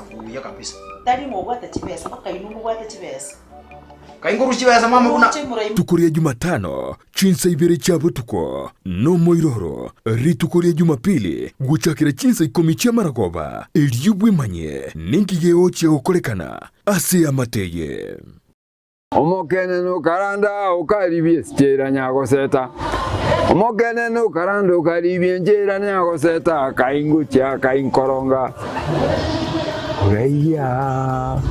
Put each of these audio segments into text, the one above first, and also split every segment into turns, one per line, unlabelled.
Buya kabisa.
Tari ng'a obwate chibesa, mpaka inwe mobwate chibesa.
Kai nkorusia chibesa mama buna.
Oroche moraimo.
Rituko ria Jumatano, chinsa ibere chia botuko, nomoiroro, rituko ria Jumapili, gochakera chinsa ikomi chi'amaragoba, erio bwemanye ninki gegochia gokorekana ase eamate eye.
Omokenene okaranda okaribia esichera nyagoseta, Omokenene okaranda okaribia enchera nyagoseta, Akaingochia akainkoronga oraiya.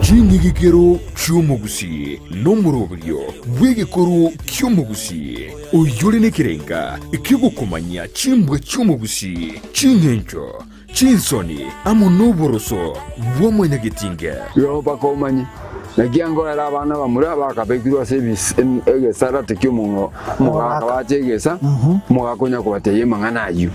Ching'igikero chi'omogusii nomoroberio bw'egekoro ki'omogusii, oyore nekerenga ki'ogokomanyia chimbwa chi'omogusii, ching'encho, Chinsoni amo noboroso bwa mwanyagetinge.
Igo mpaka omanye, naki angoera abana bamura bakabekirwe ase egesarate ki'omogaka bache egesa, omogaka onya kobatebia amang'ana ayio.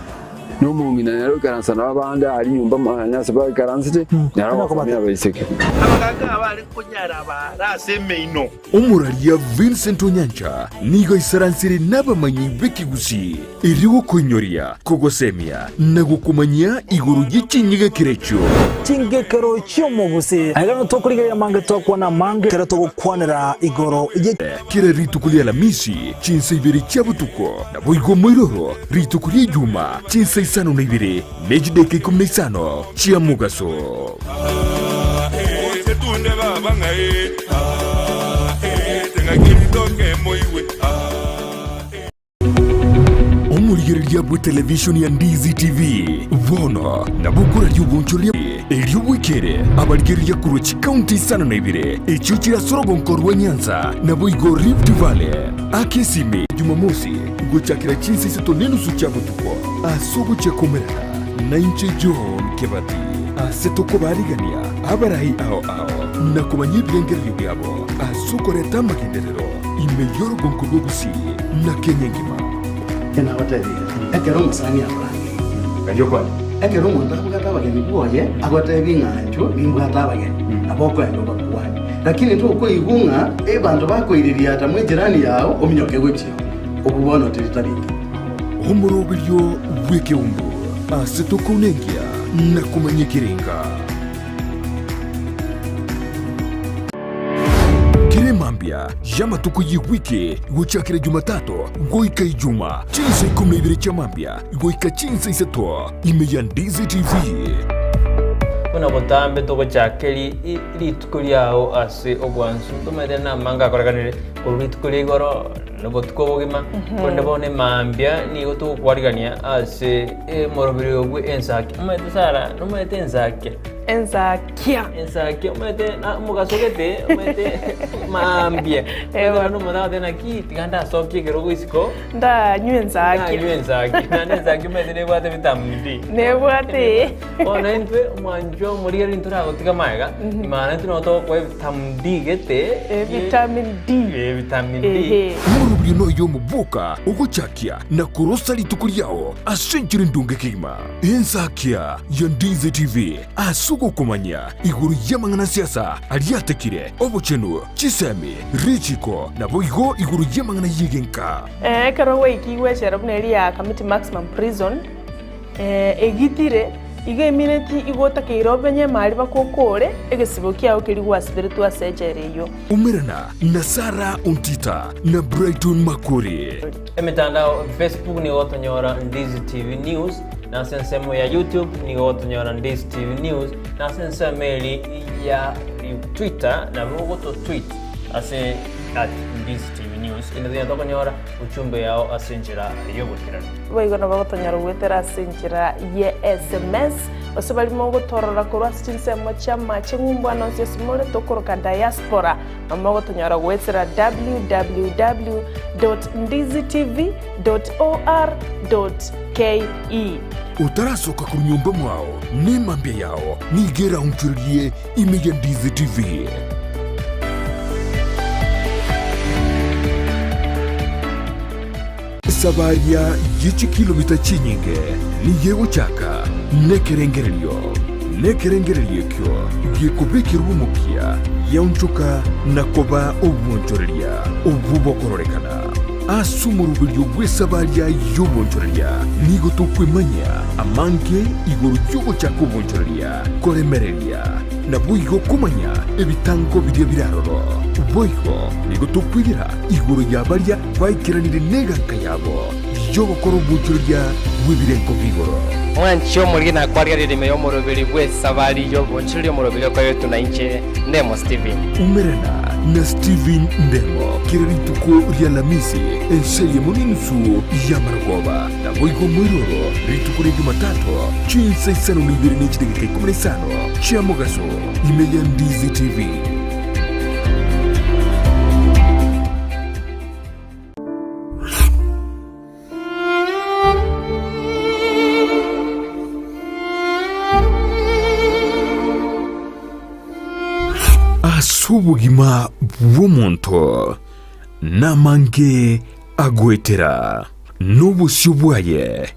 Na omong'ina nere oikaransa nabo abande aria nyomba manya ase baikaransete, nere ogosomia abaiseke.
Abagaaka abare konyara baare ase emeino.
Omoraria Vincent Onyancha nigo aisaransire nabamanyi b'ekegusii erio gokoinyoria, kogosemia na gokomanyia igoro ye chinyegekero echio.
Chingekero chi'omogusii. Aiga nigo tokorigereria amange twakwana amange ekero togokwanera igoro ye.
Kera rituko ria Alamisi chinsa ibere chia botuko, naboigo moiroro rituko ria Ijuma chinsa isano na ibere ne chidaeka ikomi na isano chia mogaso. Omorigereria bw'etelevishoni ya Ndizi TV bono nabo okoraria obonchoreria erio bwekere abarigereria korwa chikaunti isano na ibere echio chire ase orogonko rwa Nyanza naboigo Rift Valley. Aka esimi Jumamosi gochakera chinsa isato nenusu chia botuko ase ogochia komerana nainche John Kebati ase tokobarigania abarai ao ao na komanya ebirengererio biabo ase okoreta amagenderero ime y'orogonko rwa Gusii na Kenya engima.
Nabatebirie, ekero omosani akorangeria, ekero omonto abwate abageni bwoye, agotebie ng'a inchuo nimbwate abageni, nabo okoenda obakwane. Lakini tokoigwa ng'a abanto bakoiririata mw'ejirani yao ominyoke gochia oo, obwo bono teri tabia.
Omoroberio bw'ekeumbu ase tokounenkia na komanya ekerenga. Kera emambia y'amatuko y'ewiki gochakera Jumatatu goika Ijuma, chinsa ikomi na ibere chia mambia goika chinsa isato, ime ya Ndizi TV.
Buna botambe togochaka rituko riao ase obwansu, tomanyete namange akorekanire korwa rituko ria igoro na obotuko obogima, korende bono emambia nigo togokwarigania ase emoroberio bwe ensaki. Omanyete Sarah, nomanyete ensakia?
Ensakia.
Ensakia omanyete na omogaso gete omanyete mambia.
Ewa.
Omanyete omonto agoteba naki tiga ndasokie ekerogo isiko.
Ndanywe ensakia.
Ndanywe ensakia. Naende ensakia omanyete nebwate vitamin D.
Nebwate.
Bono intwe omwanchwa omorigereria ntoragotiga magega, maana intwe nabo togokoa evitamin D gete.
Vitamin D.
Eh, vitamin D.
Ehe.
Omorobio noyo omoboka ogochakia na korosa rituko riao ase enchera endonge kegima. Ensakia ya Ndizi TV ase ogokomanya igoro y'amang'ana siasa aria atekire, obochenu, chisemi, richiko, naboigo igoro y'amang'ana y'egenka.
Ekero gwaikigwe echela buna eria ya Kamiti Maximum Prison, egitire, igo emineti igo otakeire obenye emari bakokore egesibo kiao keria gwasiberetwe ase echela eyio.
Umerana na Sarah Ontita na Brighton Makori.
Emetandao Facebook nigo gotonyora Ndizi TV News, na ase ensemo ya YouTube nigo gotonyora Ndizi TV News, na ase ensemo eri ya Twitter nabo ogototweet ase at Ndizi TV News. Inde tonya tokonyora uchumbe yao ase enchera y'oboikeranu.
Boigo nabo gotonyora goetera ase enchera ye sms, gose baria mogotorora korwa ase chinsemo chi'amache ng'umbu ande onsi ase more tokoroka diaspora, nabo mogotonyora goetera www dot ndizitv dot or dot ke.
Otarasoka korwa nyomba mwao, nemambia yao nigo eraonchorerie ime ya Ndizi TV. Esabaria ye chikilomita chinyinge nigo egochaka nekerengererio, nekerengererio ekio gekobekerwa omokia giaonchoka na koba obwonchoreria obwo bokororekana. Ase omoroberio bw'esabaria y'obonchoreria nigo tokwemanyia amange igoro y'ogochaka obonchoreria, koremereria, naboigo komanya ebitango biria bire aroro. Boigo nigo tokwegera igoro ya baria baikeranire neganka yabo y'ogokora obonchoreria bw'ebirengo bi'igoro.
Mwanche omoriri na kwarigereria ime y'omoroberi bw'esabari y'obonchoreria omoroberi okoretwe na inche, Ndemo Stephen.
Umerana na Stephen Ndemo kera rituko ri'Alamisi ense eyemo n'enusu y'amarogoba, naboigo moiroro rituko ria Jumatatu chinsa isano na ibere ne chidakika ikomi na isano chia mogaso ime ya Ndizi TV. Ase obogima bw'omonto namange agoetera, na obosio bwaye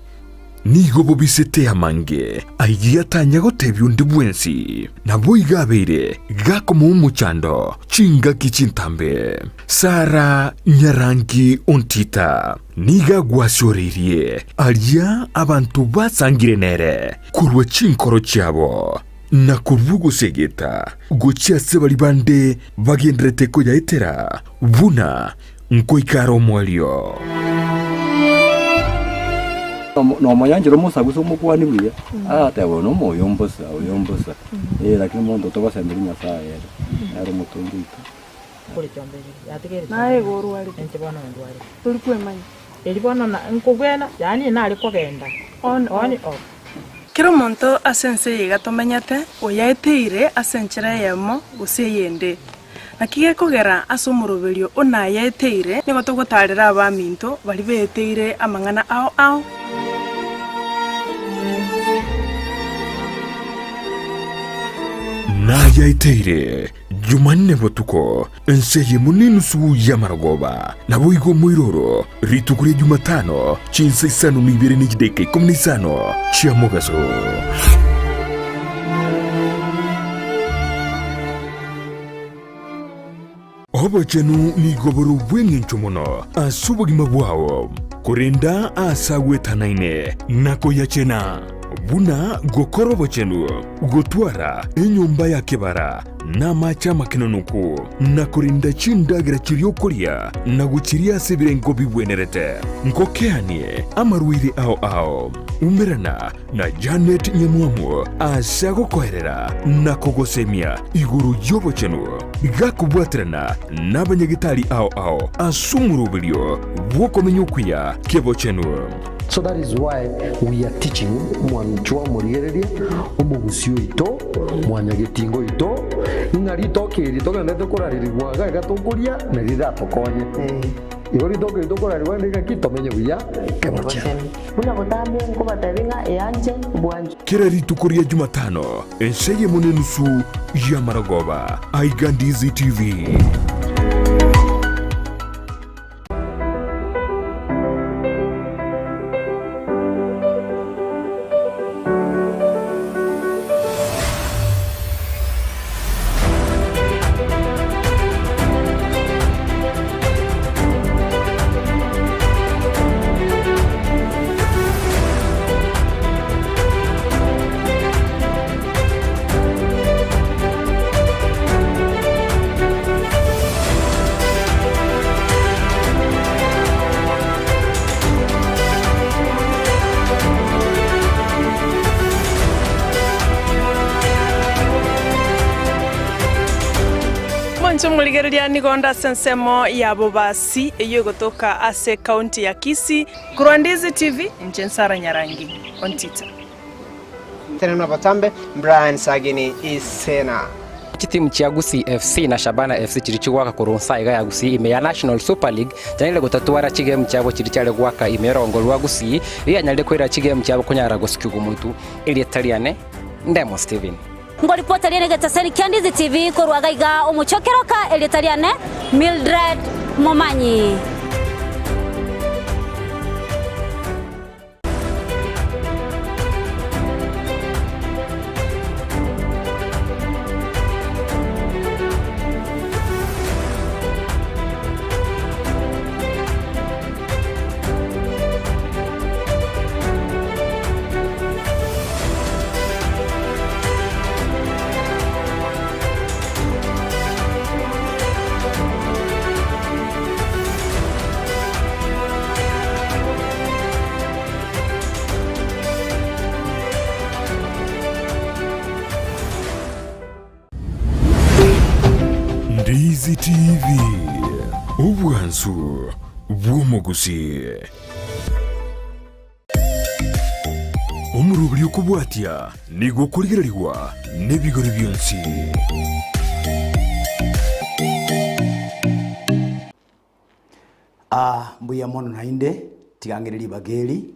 nigo bobisete amange ayio atanya gotebia onde bwensi. Naboigo abeire gakomoa omochando chingaki chintambe. Sara nyarangi ontita nigo agwasioreirie aria abanto basangire nere korwa chinkoro chiabo, na korwa ogosegeta gochia ase baria bande bagendererete koyaetera buna nkoika are omoerio.
Nomonyanchera omosagusa omokuani buya, agateba oyo nomoyo mbosa, oyo mbosa, eh lakini omonto togosemeria Nyasaye ere, nere omotongi oito.
Naye igo orwarete. Tori kwemanya. On off. Kera omonto ase ense eye iga tomenyete, oyaeteire ase enchera eyemo gose eyende. Naki gekogera ase omoroberio o nayaeteire, nigo togotaarera abaminto baria beeteire amang'ana ao ao.
Nayaeteire Jumanne botuko, ense eyemo nenusu y'amarogoba, naboigo omoiroro, rituko ria Jumatano, chinsa isano na ibere ne chidaeka ikomi na isano chia mogaso. Obochenu nigo bore obw'engencho mono ase obogima bwao, korenda aase agwetanaine na koyachena, buna gokora obochenu, gotwara enyomba ya kebara na amache amakenonoku, na korenda chindagera chiria okoria na gochiria ase ebirengo bigwenerete. Ngokeanie amarwaire ao ao. Umerana na Janet Nyamwamu ase agokoerera na kogosemia igoro y'obochenu, gakobwaterana nabanyagitari ao ao ase omoroberio bw'okomenya okuya kebochenu.
So that is why we are teaching mwanchwa omorigereria, omogusi oito, mwanyagetinga oito, ng'a ritoke eri togenderete korarerigwa iga iga tokoria nari riratokonye. Igo ritoke eri tokorarigwa rende ng'aki tomenye buya kebochenu.
Buna botambe nkobatebia ng'a eanche bwanchwe.
Kera rituko ria Jumatano, ensa eyemo na enusu y'amarogoba, aiga Ndizi TV.
Mwanche omorigereria nigo onde ase ensemo ya Bobasi eyio egotoka ase ekaunti ya Kisii. Korwa Ndizi TV, inche Nsara Nyarangi, Ontita.
Tenena botambe, Brian Sagini Isena.
Chitimu chia Gusii FC na Shabana FC chiria chigoaka korwa nsa iga ya Gusii ime ya National Super League chianyarire gotatwara chigemu chiabo chiria chiare goaka ime y'orongo rwa Gusii rianyarire koira chigemu chiabo konyara gosikigwa motu. Erieta riane Ndemo Stephen.
Ngoripota riane egetaseni kia Ndizi TV korwa gaiga omochie o Keroka, erieta riane Mildred Momanyi.
Ndizi TV, obwansu bw'omogusii. Omoroberi okobwatia nigo okorigererigwa nebigori bionsi.
Ah, mbuya mono naende, tiga ng'ire ribaga eri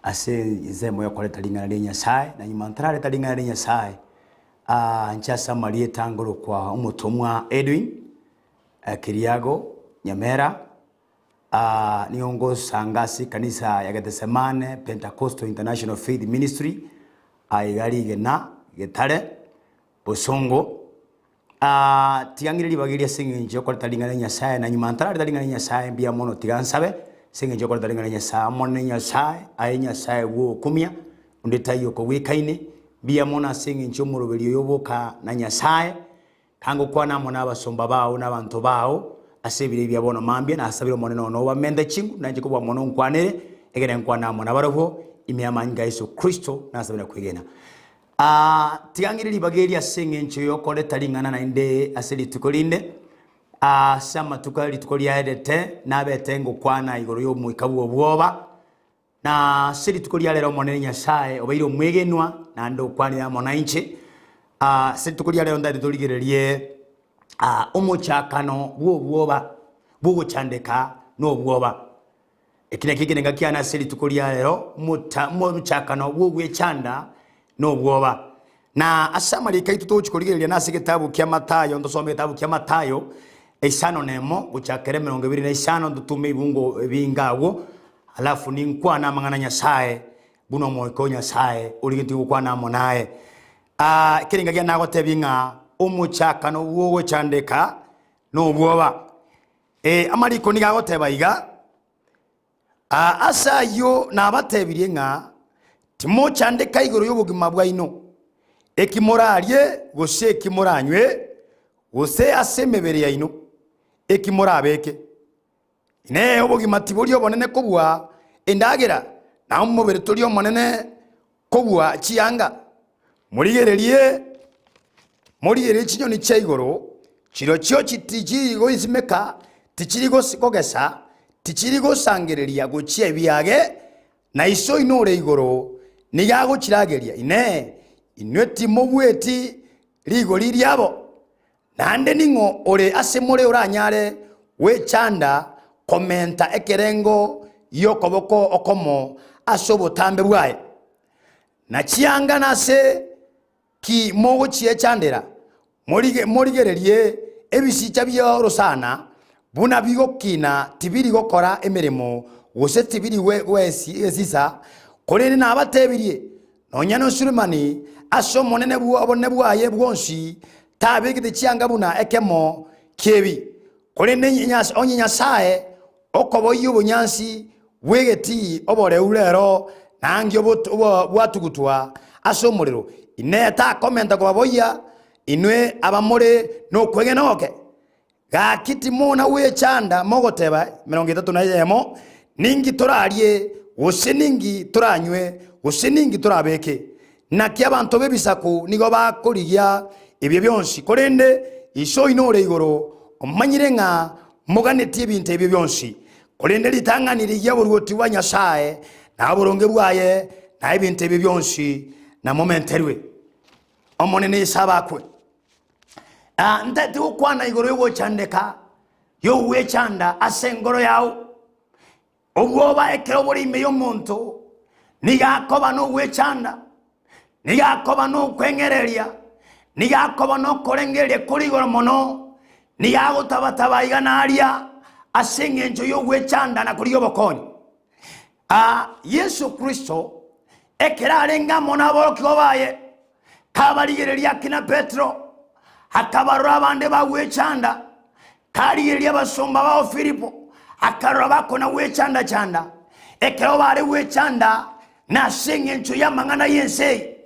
ase ensemo yokoreta ring'ana ria Nyasae, na nyuma ntarareta ring'ana ria Nyasae, ah, inche ase amarieta ngorokwa omotomwa Edwin Kiriago Nyamera, ah, nigo ngosanga ase ekanisa ya Gethsemane Pentecostal International Faith Ministry, aiga rigena Getare, Bosongo. Tiga ng'ire ribaga eri ase eng'encho yokoreta ring'ana ria Nyasae, na nyuma ntarareta ring'ana ria Nyasae mbuya mono tiga nsabe, ase eng'encho yokoreta ring'ana ria Nyasae. Omonene Nyasae, aye Nyasae bw'ogokumia, onde taiyo okogwekaine, mbuya mono ase eng'encho y'omoroberi oyo oboka na Nyasae, kangokwana amo nabasomba bao na abanto bao ase ebiro ebi bia bono mambia, nasabire Omonene one obamente chinguru, nainche kobua mono nkwanere, ekero nkwane amo nabarabwo, ime y'amanyinga a Yeso Kristo, nasabire na kwegena. Aa, tiga ng'ire ribaga eri ase eng'encho y'okoreta ring'ana naende ase rituko rinde. Aa, ase amatuko a rituko riaerete nabete ngokwana igoro y'omoika bw'obwoba, na ase rituko ria rero Omonene Nyasae obeire omwegenwa naende okwanire amo nainche. Aa, ase rituko ria rero ntagete torigererie aa, omochakano bw'obwoba bw'ogochandeka na obwoba. Eki nakio ekerenga kiane ase rituko ria rero, omochakano bw'ogwechanda na obwoba. Na ase amariko aito togochia korigereria nase egetabu kia Mathayo, ntosome egetabu kia Mathayo isano na emo gochakera emerongo ebere na isano, ntotume ebibungo ebinge agwo, alafu ninkwane amang'ana a Nyasae buna Omoika o Nyasae origetie gokwana amo naye. Aa, ekerenga kiane nagotebie ng'a omochakano bw'ogochandeka na obwoba. Ee, amariko nigo agoteba iga, Aa, ase ayio nabatebirie ng'a timochandeka igoro y'obogima bwaino, eki morarie gose eki moranywe, gose ase emebere yaino, eki morabeke. Inee! Obogima tibori obonene kobua endagera, na omobere tori omonene kobua chianga? Morigererie, morigererie chinyoni chia igoro, chirochio tichiri goisimeka, tichiri kogesa, tichiri gosangereria gochia ebiage, na Iso oino ore igoro nigo agochirageria. Inee! Inwe timobueti rigori riabo? Naende ning'o ore ase more oranyare gwechanda komenta ekerengo gi'okoboko okomo ase obotambe bwaye? Na chianga nase ki mogochiechandera? Morigererie ebisicha bi'orosana, buna bigokina tibiri gokora emeremo, gose tibiri gwesisa, korende nabatebirie, nonya na Sulemani ase omonene obonene bwaye bwonsi tabegete chianga buna ekemo ki'ebi. Korende onye Nyasae okoboyia obonyansi bw'egetii oboreu rero, na ankio bwatugutwa ase omorero, Inee takomenta kobaboyia inwe abamore nokwegena ogoke? Gaki timona gwechanda mogoteba, 31, Ninki torarie, gose ninki toranywe, gose ninki torabeke? Naki abanto b'ebisaku nigo bakorigia ebio bionsi, korende Iso oino ore igoro omanyire ng'a moganetie ebinto ebio bionsi. Korende ritang'ani rigia oboruoti bwa Nyasae na oboronge bwaye, na ebinto ebio bionsi namomenterwe. Omonene Yeso abakwe. Ah, ntagete gokwana igoro y'ogochandeka, y'ogwechanda ase engoro yao. Obwoba ekero bore ime y'omonto nigo akoba nogwechanda, nigo akoba nokweng'ereria, nigo akoba nokorengereria kore igoro mono, nigo agotabataba iga na aria ase eng'encho y'ogwechanda na korigia obokonyi. Aa, Yeso Kristo ekero arenge amo naborokigwa baye, kabarigereria akina Petero, akabarora abande bagwechanda, Karigereria abasomba bao Filipo, akarora bakona gwechanda-chanda, ekero bare gwechanda nase engencho y'amang'ana y'ense eye.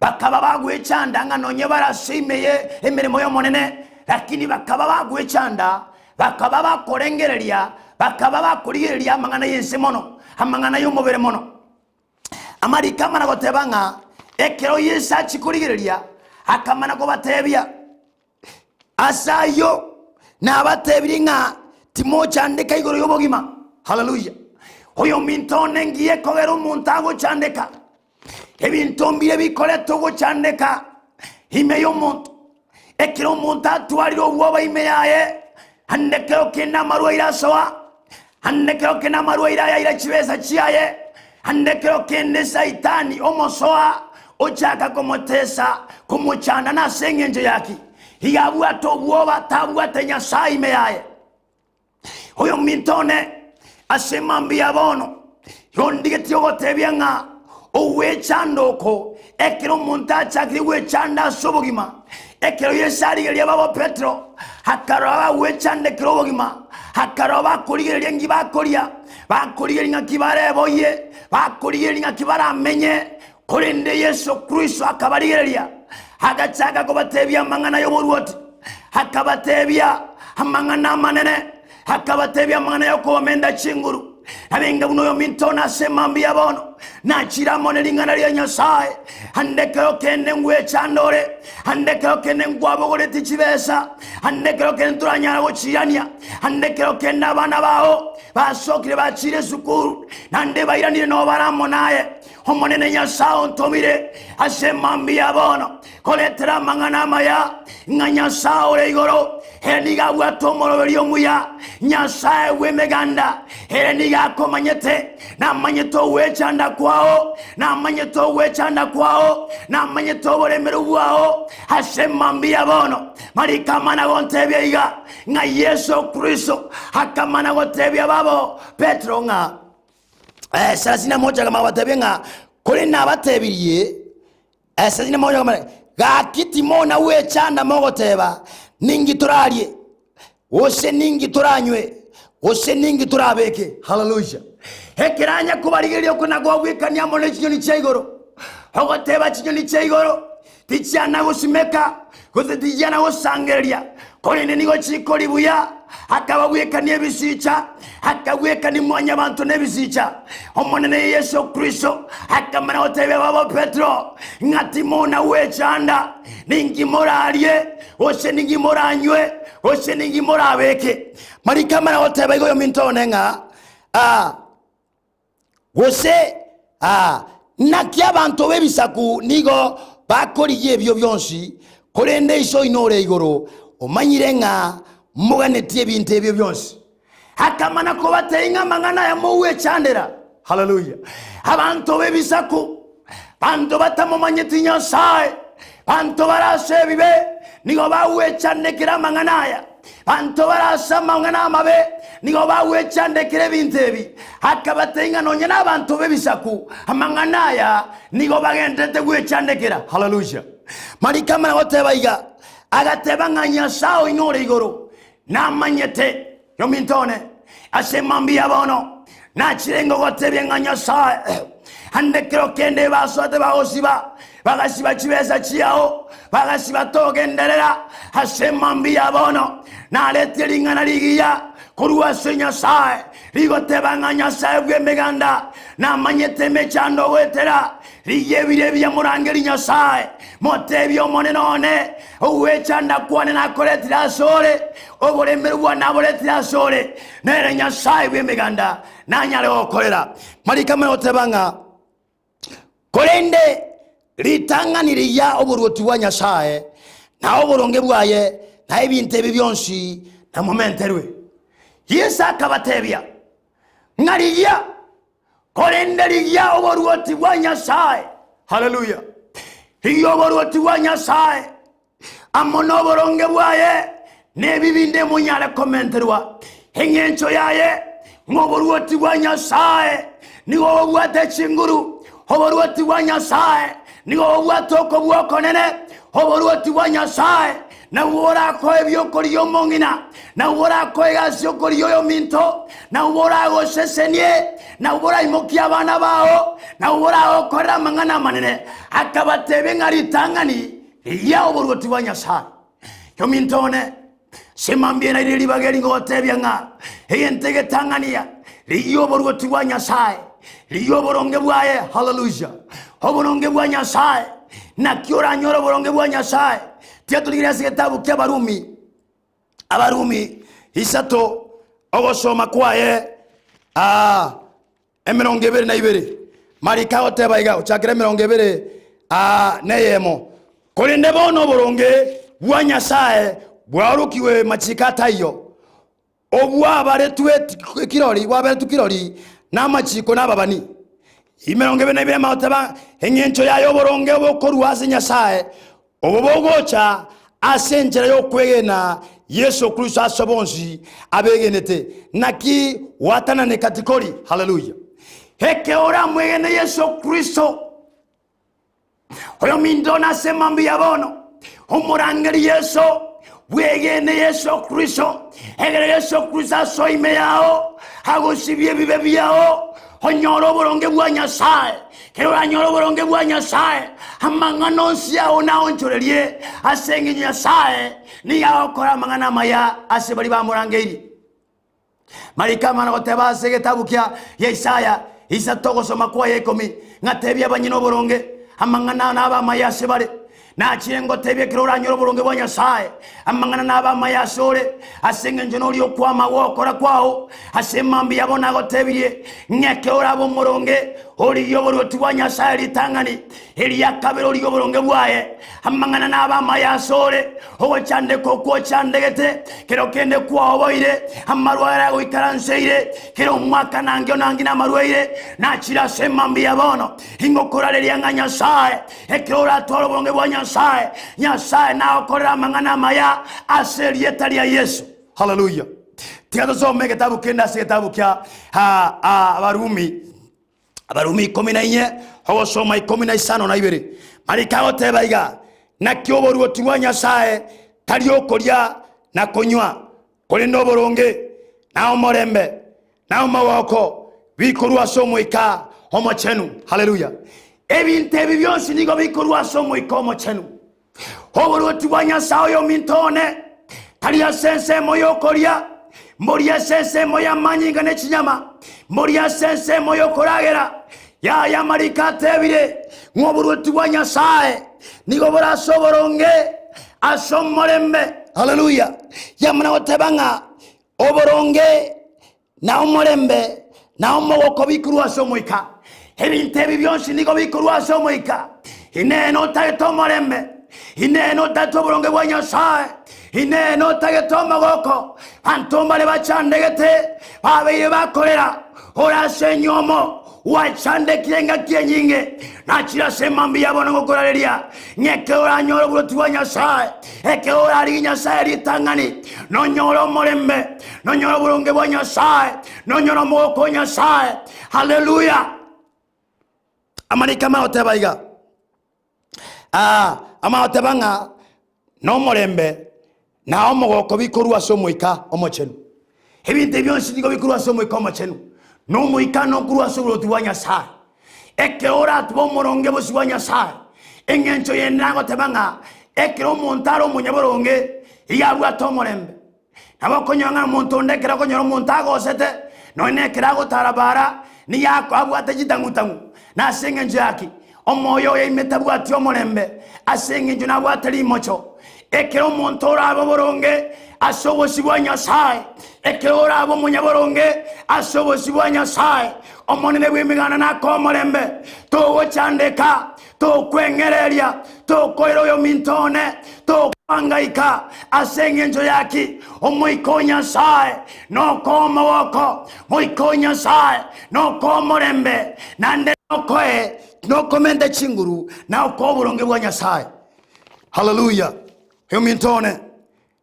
Bakaba bagwechanda ng'a nonye bare ase ime ye emeremo y'Omonene, lakini bakaba bagwechanda, bakaba bakorengereria, bakaba bakorigereria amang'ana y'ense mono, amang'ana y'omobere mono. Amariko amana goteba ng'a ekero Yeso achia korigereria, akamana kobatebia, Ase ayio. Nabatebirie ng'a timochandeka igoro y'obogima. Haleluya! Oyominto one ngiye kogera omonto agochandeka. Ebinto mbire bikoreta ogochandeka ime y'omonto. Ekero omonto atwarire obwoba ime yaye, ande ekero kende amarwaire asoa, ande ekero kende amarwaire aya aira chibesa chiaye, ande ekero kende Saitani omosoa ochaka komotesa, komochanda nase eng'encho yaki? Iga abwate obwoba, tabwate Nyasae ime yaye. Oyominto one, ase emambia ya bono, igo ndigetie ogotebia ng'a ogwechanda oko, ekero omonto achakire gwechanda ase obogima, ekero Yeso arigereria babo Petero, akarora bagwechandekera obogima, akarora bakorigereria nki bakoria, bakorigereria ng'aki bareboyie, bakorigereria ng'aki baramenye, korende Yeso Kristo akabarigereria, agachaka kobatebia amang'ana y'oboruoti, akabatebia amang'ana amanene, akabatebia amang'ana y'okobamenta chinguru. Nabenga buna oyominto one ase emambia ya bono, nachire amo ne ring'ana ria Nyasae, ande ekero kende ngwechanda ore, ande ekero kende nkwabogoretie chibesa, ande ekero kende ntoranyara gochiirania, ande ekero kende abana bao basokire bachiire esukuru, naende bairanire noo bare amo naye. Omonene Nyasae ontomire ase emambia ya bono koretera amang'ana amaya, ng'a Nyasae ore igoro, ere nigo abwate omoroberio omuya, Nyasae bw'emeganda, ere nigo akomanyete, namanyete ogwechanda kwao, namanyete ogwechanda kwao, namanyete oboremeru bwao ase emambia ya bono. Mariko amana gontebia iga, ng'a Yeso Kristo akamana gotebia babo Petero ng'a Eh, sarasini moja kama abatebie ng'a korende nabatebirie eh, sarasini moja kama gaki timona gwechanda mogoteba ninki torarie gose ninki toranywe gose ninki torabeke haleluya ekeranya kobarigereria oko nagwagwekania amo ne chinyoni chia igoro ogoteba chinyoni chia igoro Tichiana gosimeka, gose tichiana gosangereria, korende nigo chikori buya. Akabagwekania ebisicha, akagwekania mwanyabanto nebisicha. Omonene Yeso Kristo akamana gotebia babo Petero, ng'a timona gwechanda, ninki morarie, gose ninki moranywe, gose ninki morabeke. Mariko amana goteba igo oyominto one ng'a ah, Gose, aa, naki abanto b'ebisaku nigo bakorigia ebio bionsi, korende Iso oino ore igoro omanyire ng'a moganetie ebinto ebio bionsi. Akamana kobatebia ng'a amang'ana aya mogwechandera. Haleluya! Abanto b'ebisaku, banto batamomanyeti Nyasae, banto bare ase ebibe, nigo bagwechandekera amang'ana aya. Banto bare ase amang'ana amabe nigo bagwechandekera ebinto ebi. Akabatebia ng'a nonya nabanto b'ebisaku amang'ana aya nigo bagenderete gwechandekera. Haleluya! Mariko amana goteba iga, agateba ng'a Nyasae oino ore igoro namanyete yominto one ase mambia ya bono nachire ngogotebia ng'a Nyasae ande kero kende basoete bagosiba bagasiba chibesa chiao bagasiba togenderera ase mambia ya bono naretie ring'ana rigiya korwa ase Nyasae rigoteba ng'a Nyasae bw'emeganda namanyete emechando ogoetera rigia ebire ebiya morangeri Nyasae motebie omonene one ogwechanda kwane nakoretire asore oboremerwa bwane naboretire asore nere Nyasae bw'emeganda nanyare gokorera mariko amanye goteba ng'a korende ritang'ani rigia oboruoti bwa Nyasae na oboronge bwaye na ebinto ebi bionsi namomenterwe. Yeso akabatebia ng'a rigia korende rigia oboruoti bwa Nyasae. Haleluya! Rigia oboruoti bwa Nyasae amo noboronge bwaye, nebi binde monyare komenterwa. Eng'encho yaye ng'a oboruoti bwa Nyasae nigo bobwate chinguru, oboruoti bwa Nyasae nigo bobwate okobua okonene, oboruoti bwa Nyasae nabwo borakoe ebiokorigia omong'ina, nabwo borakoe egasi y'okorigia oyominto, nabwo boragosesenie, nabwo boraimokie abana bao, nabwo boragokorere amang'ana amanene. Akabatebia ng'a ritang'ani Rigia oboruoti bwa Nyasae. Yominto one, simambia naire ribaga eri ngogotebia ng'a egento egetang'ania, rigia oboruoti bwa Nyasae, rigia oboronge bwaye. Haleluya! Oboronge bwa Nyasae. Naki oranyore oboronge bwa Nyasae? Tiga torigererie ase egetabu kia Abarumi. Abarumi isato ogosoma kwaye ah, 22. Mariko agoteba iga, ochakera 21, Korende bono oboronge bwa Nyasae bwaorokigwe machiko ataiyo, obwabaretwe kirori, bwaberetwe kirori namachiko nababani. 22 amagoteba eng'encho yaye oboronge obokorua ase Nyasae, obo bogocha ase enchera y'okwegena Yeso Kristo ase bonsi abegenete. Naki gwatananeka tikori. Haleluya! Ekero oramwegene Yeso Kristo, Oyominto nase mambia bono, omorangeri Yeso, bwegene Yeso Kristo, egere Yeso Kristo asoe ime yao, agosibie ebibe biao, onyore oboronge bwa Nyasae. Kero oranyore oboronge bwa Nyasae, amang'ana onsi ao naonchorerie, ase engencho Nyasae nigo agokora amang'ana amaya ase baria bamorangeirie. Mariko amana goteba ase egetabu kia gia Isaya isato ogosoma kwaye ikomi, ng'a tebia abanyene oboronge, amang'ana nabe amaya ase bare. Nachire ngotebie ekero oranyore oboronge bwa Nyasae, amang'ana nabe amaya ase ore, ase engencho noria okwama gw'ogokora kwao. Ase mambia yabo nagotebirie, ng'a ekero orabe omoronge, origie oboruoti bwa Nyasae ritang'ani, eria kabere origie oboronge bwaye, Amang'ana nabe amaya asore, ogochandeka okwo ochandegete, kero kende kwaoboire, amarwaire agoikaranseire, kera omwaka nangio nangio namarwaire, nachire ase emambia bono. Ingokorareria ng'a Nyasae, ekero oratware oboronge bwa Nyasae, Nyasae nagokorere amang'ana amaya ase erieta ria Yeso. Haleluya! Tiga tosome egetabu kende ase egetabu kia Abarumi. Abarumi 14, ogosoma 52. Mariko agoteba iga, Naki oboruoti bwa Nyasae tari okoria na konywa, korende oboronge, na omorembe, na omogoko, bikorwa ase Omoika Omochenu. Haleluya! Ebinto ebi bionsi nigo bikorwa ase Omoika Omochenu. Oboruoti bwa Nyasae oyominto one tari ase ensemo y'okoria, mbori ase ensemo y'amanyinga ne chinyama, mbori ase ensemo y'okoragera. Yaya amariko atebire ng'a oboruoti bwa Nyasae nigo bore ase oboronge, ase omorembe. Haleluya! Yamana goteba ng'a oboronge na omorembe, na omogoko bikorwa ase Omoika. Ebinto ebi bionsi nigo bikorwa ase Omoika. Inee notagete omorembe? Inee notagete oboronge bwa Nyasae? Inee notagete omogoko? Banto mbare bachandegete, babeire bakorera, ore ase enyomo, Gwachandekire engaki enyinge, nachire ase emambia yabo nogokorareria, ng'a ekero oranyore oboroti bwa Nyasae, ekero orarigie Nyasae ritang'ani, nonyore omorembe, nonyore oboronge bwa Nyasae, nonyore omogoko o Nyasae. Haleluya! Amariko amagoteba iga, ah, amagoteba ng'a nomorembe na omogoko bikorwa ase Omoika Omochenu. Ebinto ebi bionsi nigo bikorwa ase Omoika Omochenu, na Omoika nokorwa ase oboroti bwa Nyasae. Ekero oratube omoronge bosio bwa Nyasae, eng'encho yende nagoteba ng'a ekero omonto are omonyaboronge, iga abwate omorembe. Nabo okonyora ng'a omonto onde ekero okonyora omonto agosete, nonya na ekero agotara bara, nigo ako abwate chitang'utang'u. Na ase eng'encho yaki? Omoyo oye ime tabwati omorembe, ase eng'encho nabwate rimocho. Ekero omonto orabe oboronge ase obosio bwa Nyasae, ekero orabe omonyaboronge ase obosio bwa Nyasae, Omonene bw'Emeganda nakoe omorembe, togochandeka, Tokweng'ereria, tokoira oyominto one, tokoangaika ase engencho yaki. Omoika o Nyasae nokoe omogoko, Moika o Nyasae nokoe omorembe, naende nokoe nokomente chinguru na okoe oboronge bwa Nyasae. Haleluya! Oyominto one,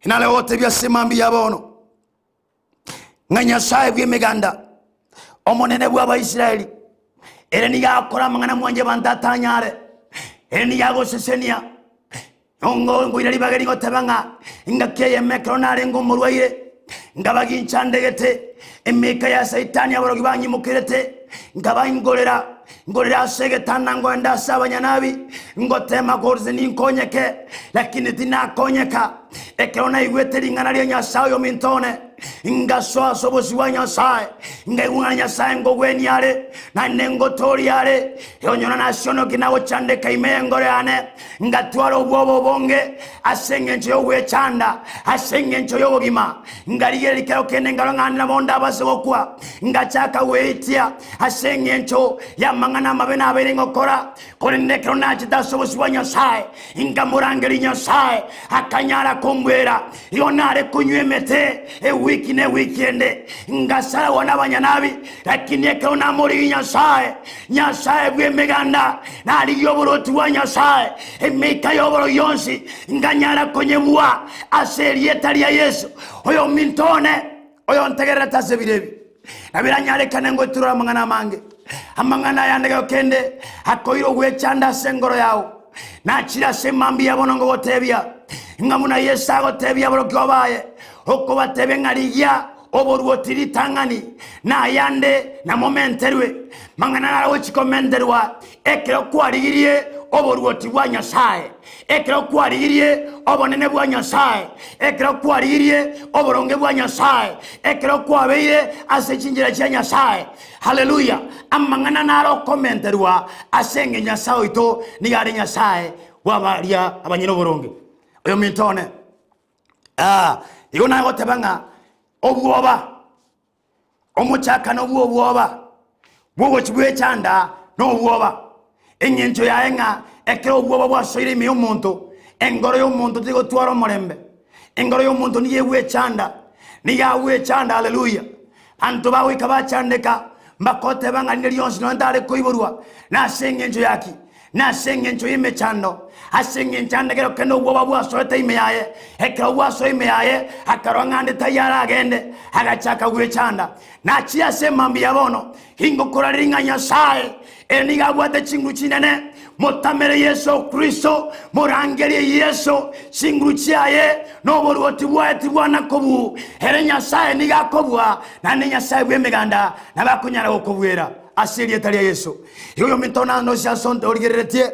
inare gogotebia ase mambia bono, ng'a Nyasae bw'Emeganda, Omonene bw'Abaisraeli, ere nigo agokora amang'ana mwanche abanto atanyare, ere nigo agosesenia. Nongo ngoira ribaga rigoteba ng'a engaki eyemo ekero narenge omorwaire, nkaba ginchandegete, emeika ya Saitani abarogi banyimokerete, nkaba ingorera, ngorera ase egetanda ngoenda ase abanyanabi, ngotema gose ninkonyeke, lakini tinakonyeka. Ekero naigwete ring'ana ria Nyasae oyominto one. Ngasoa ase obosio bwa Nyasae, nkaigwa ng'a Nyasae nkogwenia are, naende ngotooria are. Onyora nasionoki na gochandeka ime y'enkoro yane, ngatwara obwoba obonge ase engencho y'ogwechanda, ase engencho y'obogima. Nkarigereria kero kende nkarora ng'a nabo ndabase gokwa, ngachaka gweitia ase engencho y'amang'ana amabe nabeire ngokora. Korende ekero nachete ase obosio bwa Nyasae, nkamorangeria Nyasae, akanyara kombwera. Igo nare konywa emete ewiki na ewiki ende, ngasaragwa nabanyanabi, lakini ekero namorigia Nyasae, Nyasae bw'emeganda, narigia oboroti bwa Nyasae, emeika y'oborogi yonsi nkanyara konyebua ase erieta ria Yeso. Oyominto one, oyontegererete ase ebiro ebi, na biranyarekane ngoiturore amang'ana amange, amang'ana aya ande ekero kende akoira ogwechanda ase enkoro yao. Nachire ase mambia bono ngogotebia, ng'a buna Yeso agotebia aborokigwa baye, okobatebia ng'a rigia oboruoti ritang'ani, na ayande namomenterwe. Mang'ana naro agochia komenterwa ekero kwarigirie oboruoti bwa Nyasae, ekero kwarigirie obonene bwa Nyasae, ekero kwarigirie oboronge bwa Nyasae, ekero kwabeire ase chinchera chia Nyasae. Haleluya! Amang'ana naro okomenterwa ase engencho Nyasae oito nigo are Nyasae bw'abaria abanyene oboronge. Oyominto one, ah, igo nagoteba ng'a obwoba, omochakano bw'obwoba, bw'ogochi bw'echanda nobwoba. Engencho yaye ng'a ekero obwoba bwasoire ime y'omonto, engoro y'omonto tigotwara omorembe. Engoro y'omonto nigo egwechanda, nigo agwechanda, haleluya. Abanto bagoika bachandeka, mbakoteba ng'a rinde rionsi nonya ntare koiborwa, nase engencho yaki? Nase engencho y'emechando, ase engencho ande ekero kende obwoba bwasoete ime yaye, ekero bwasoa ime yaye, akarora ng'a ande taiyo aragende, agachaka gwechanda. Nachie ase emambia ya bono, ingokorareria ng'a Nyasae ere nigo abwate chinguru chinene, motamere Yeso Kristo, morangerie Yeso, chinguru chiaye na oboruoti bwaye tibwana kobuu. Ere Nyasae nigo akobua, naende Nyasae bw'emeganda nabo akonyara gokobuera ase erieta ria Yeso. Igo oyominto naende ose ase onde origereretie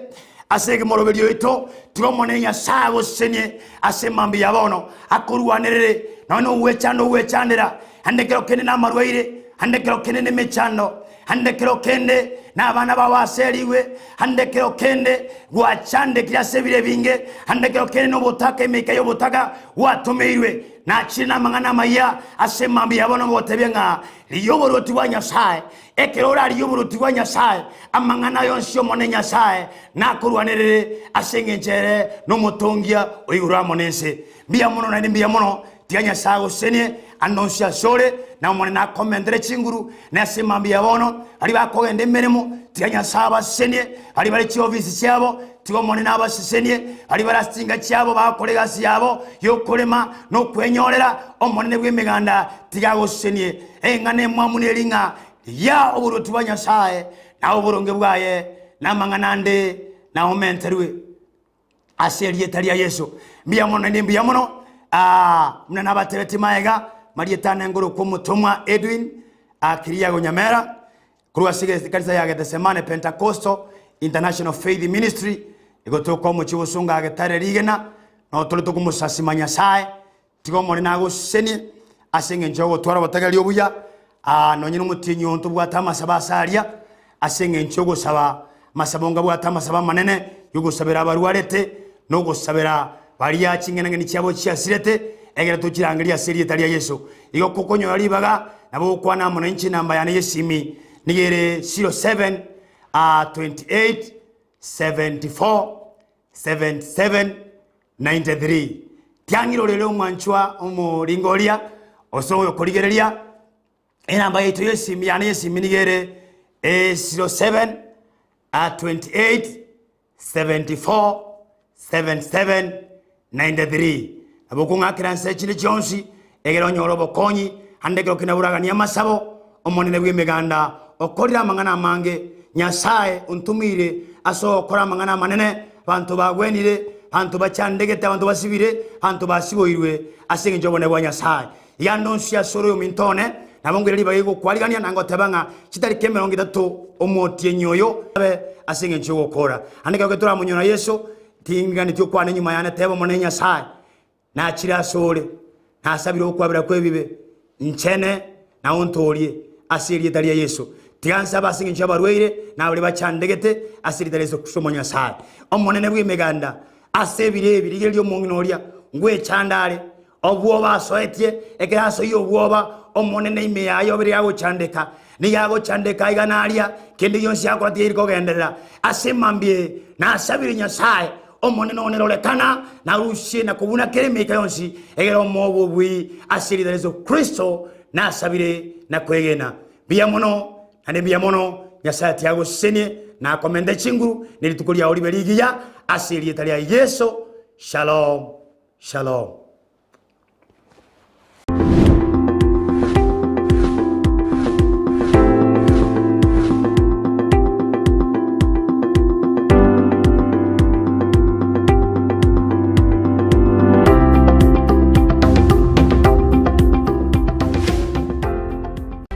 ase ekemoroberio oito, tiga Omonene Nyasae agosesenie ase emambia ya bono, akorwanerere nonya nogwechanda ogwechandera, Ande ekero kende namarwaire, ande ekero kende nemechando, ande ekero kende nabana bao baserigwe, ande ekero kende gwachandekire ase ebiro ebinge, ande ekero kende nobotaka emeika y'obotaka gwatomeirwe. Nachire namang'ana amaya ase mambia ya bono ngogotebia ng'a rigia oboruoti bwa Nyasae. Ekero orarigie oboruoti bwa Nyasae, amang'ana aya onsi Omonene Nyasae nakorwanerere ase engencho ere nomotongia o igoro amo nense. Mbuya mono naende mbuya mono, tiga Nyasae agosesenie ande onsi asore, na Omonene akomentere chinguru, na ase mambia ya bono, baria bakogenda emeremo, tiga Nyasae abasesenie, baria bare chiofisi chiabo, tiga Omonene abasesenie, baria bare ase chinka chiabo bagokora egasi yabo y'okorema na okwenyorera, Omonene bw'emeganda tiga agosesenie. Eng'ana emwamu neri ng'a rigia oboruoti bwa Nyasae, na oboronge bwaye, na amang'ana ande naomenterwe. Ase erieta ria Yeso. Mbuya mono naende mbuya mono. Ah, buna nabatebetie maega, marieta ane ngorokwa omotomwa Edwin ah, Kiriago Nyamera, korwa ase ekanisa ya Gethsemane Pentecostal International Faith Ministry, egotoka omochie o Bosongo Getare Rigena, noo tore tokomosasima Nyasaye, Tiga Omonene agosesenie ase engencho y'ogotwara obotegereri obuya, aa, nonye nomotienyi oo ntobwate amasabo ase aria, ase engencho y'ogosaba amasabo ngabwate amasabo amanene y'ogosabera abarwarete, na ogosabera baria ching'enang'eni chiabo chiasirete, egere tochirangerie ase erieta ria Yeso. Igo kokonyora ribaga, nabo ogokwana amo nainche enamba yane y'esimi nigo ere 07 28 74 77 93 Tiang'ira orere omwanchwa omoringo oria, ase oyokorigereria, enamba yaito y'esimi yane y'esimi nigo ere 07 28 74 77 93. Nabo okong'akera nse chinde chionsi, egere onyore obokonyi, ande ekero kende boraganie amasabo, Omonene bw'Emeganda okorire amang'ana amange, Nyasae ontomeire ase ogokora amang'ana amanene, abanto bagwenire, abanto bachandegete, abanto basibire, abanto basiboirwe ase engencho y'obonene bwa Nyasae. Iga ande onsi ase ore oyominto one, nabo nkoira ribaga rigokwarigania na ngoteba ng'a chitariki 30 omotienyi oyo abe ase engencho y'ogokora. Ande ekero toramonyora Yeso, tinganeti okwane nyuma yane, teba Omonene Nyasae, Nachire asore, nasabire okwabera kw'ebibe. Nchene na ontoorie ase erieta ria Yeso. Tiga nsabe ase engencho y'abarwaire na baria bachandegete ase erieta ria Yeso Kristo Omonyasae. Omonene bw'emeganda, ase ebiro ebi rigereria omong'ina oria ngwechanda are, obwoba asoetie, ekero asoyia obwoba, Omonene ime yaye obere yagochandeka, nigo agochandeka iga na aria, kende gionsi akora tikeri kogenderera. Ase emambia eye nasabire Nyasae, Omonene one rorekana, narusie na kobuna kera emeika yonsi egere omoe obobui ase erieta ria Yeso Kristo nasabire na kwegena. Mbuya mono, naende mbuya mono, Nyasae tiagosesenie na akomente chinguru, ne rituko riao ribe rigiya ase erieta ria Yeso. Shalom, shalom.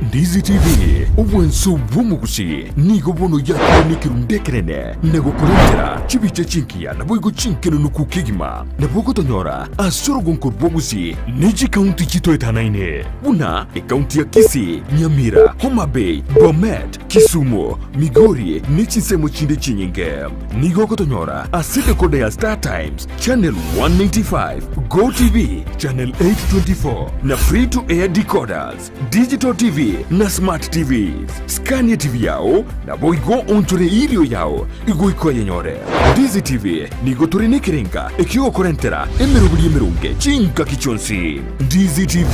Ndizi TV, obwanso bw'omogusi, nigo bono yakire nekerundu ekenene na gokorentera chibicha chinkiya naboigo chinkenenuku kegima. Nabo ogotonyora ase orogonko rw'obosie ne chikaunti chitoetanaine, buna ekaunti ya Kisii, Nyamira, Homa Bay, Bomet, Kisumu, Migori ne chinsemo chinde chinyinge. Nigo ogotonyora ase decoder ya Star Times, Channel 195, Go TV, Channel 824 na Free to Air decoders, Digital TV na Smart TVs. Scania TV yao naboigo onchore erio yao igoika oyenyore. Ndizi TV nigo tore nekerenga ekiogokorentera emeroberi emeronge chingaki chionsi. Ndizi TV,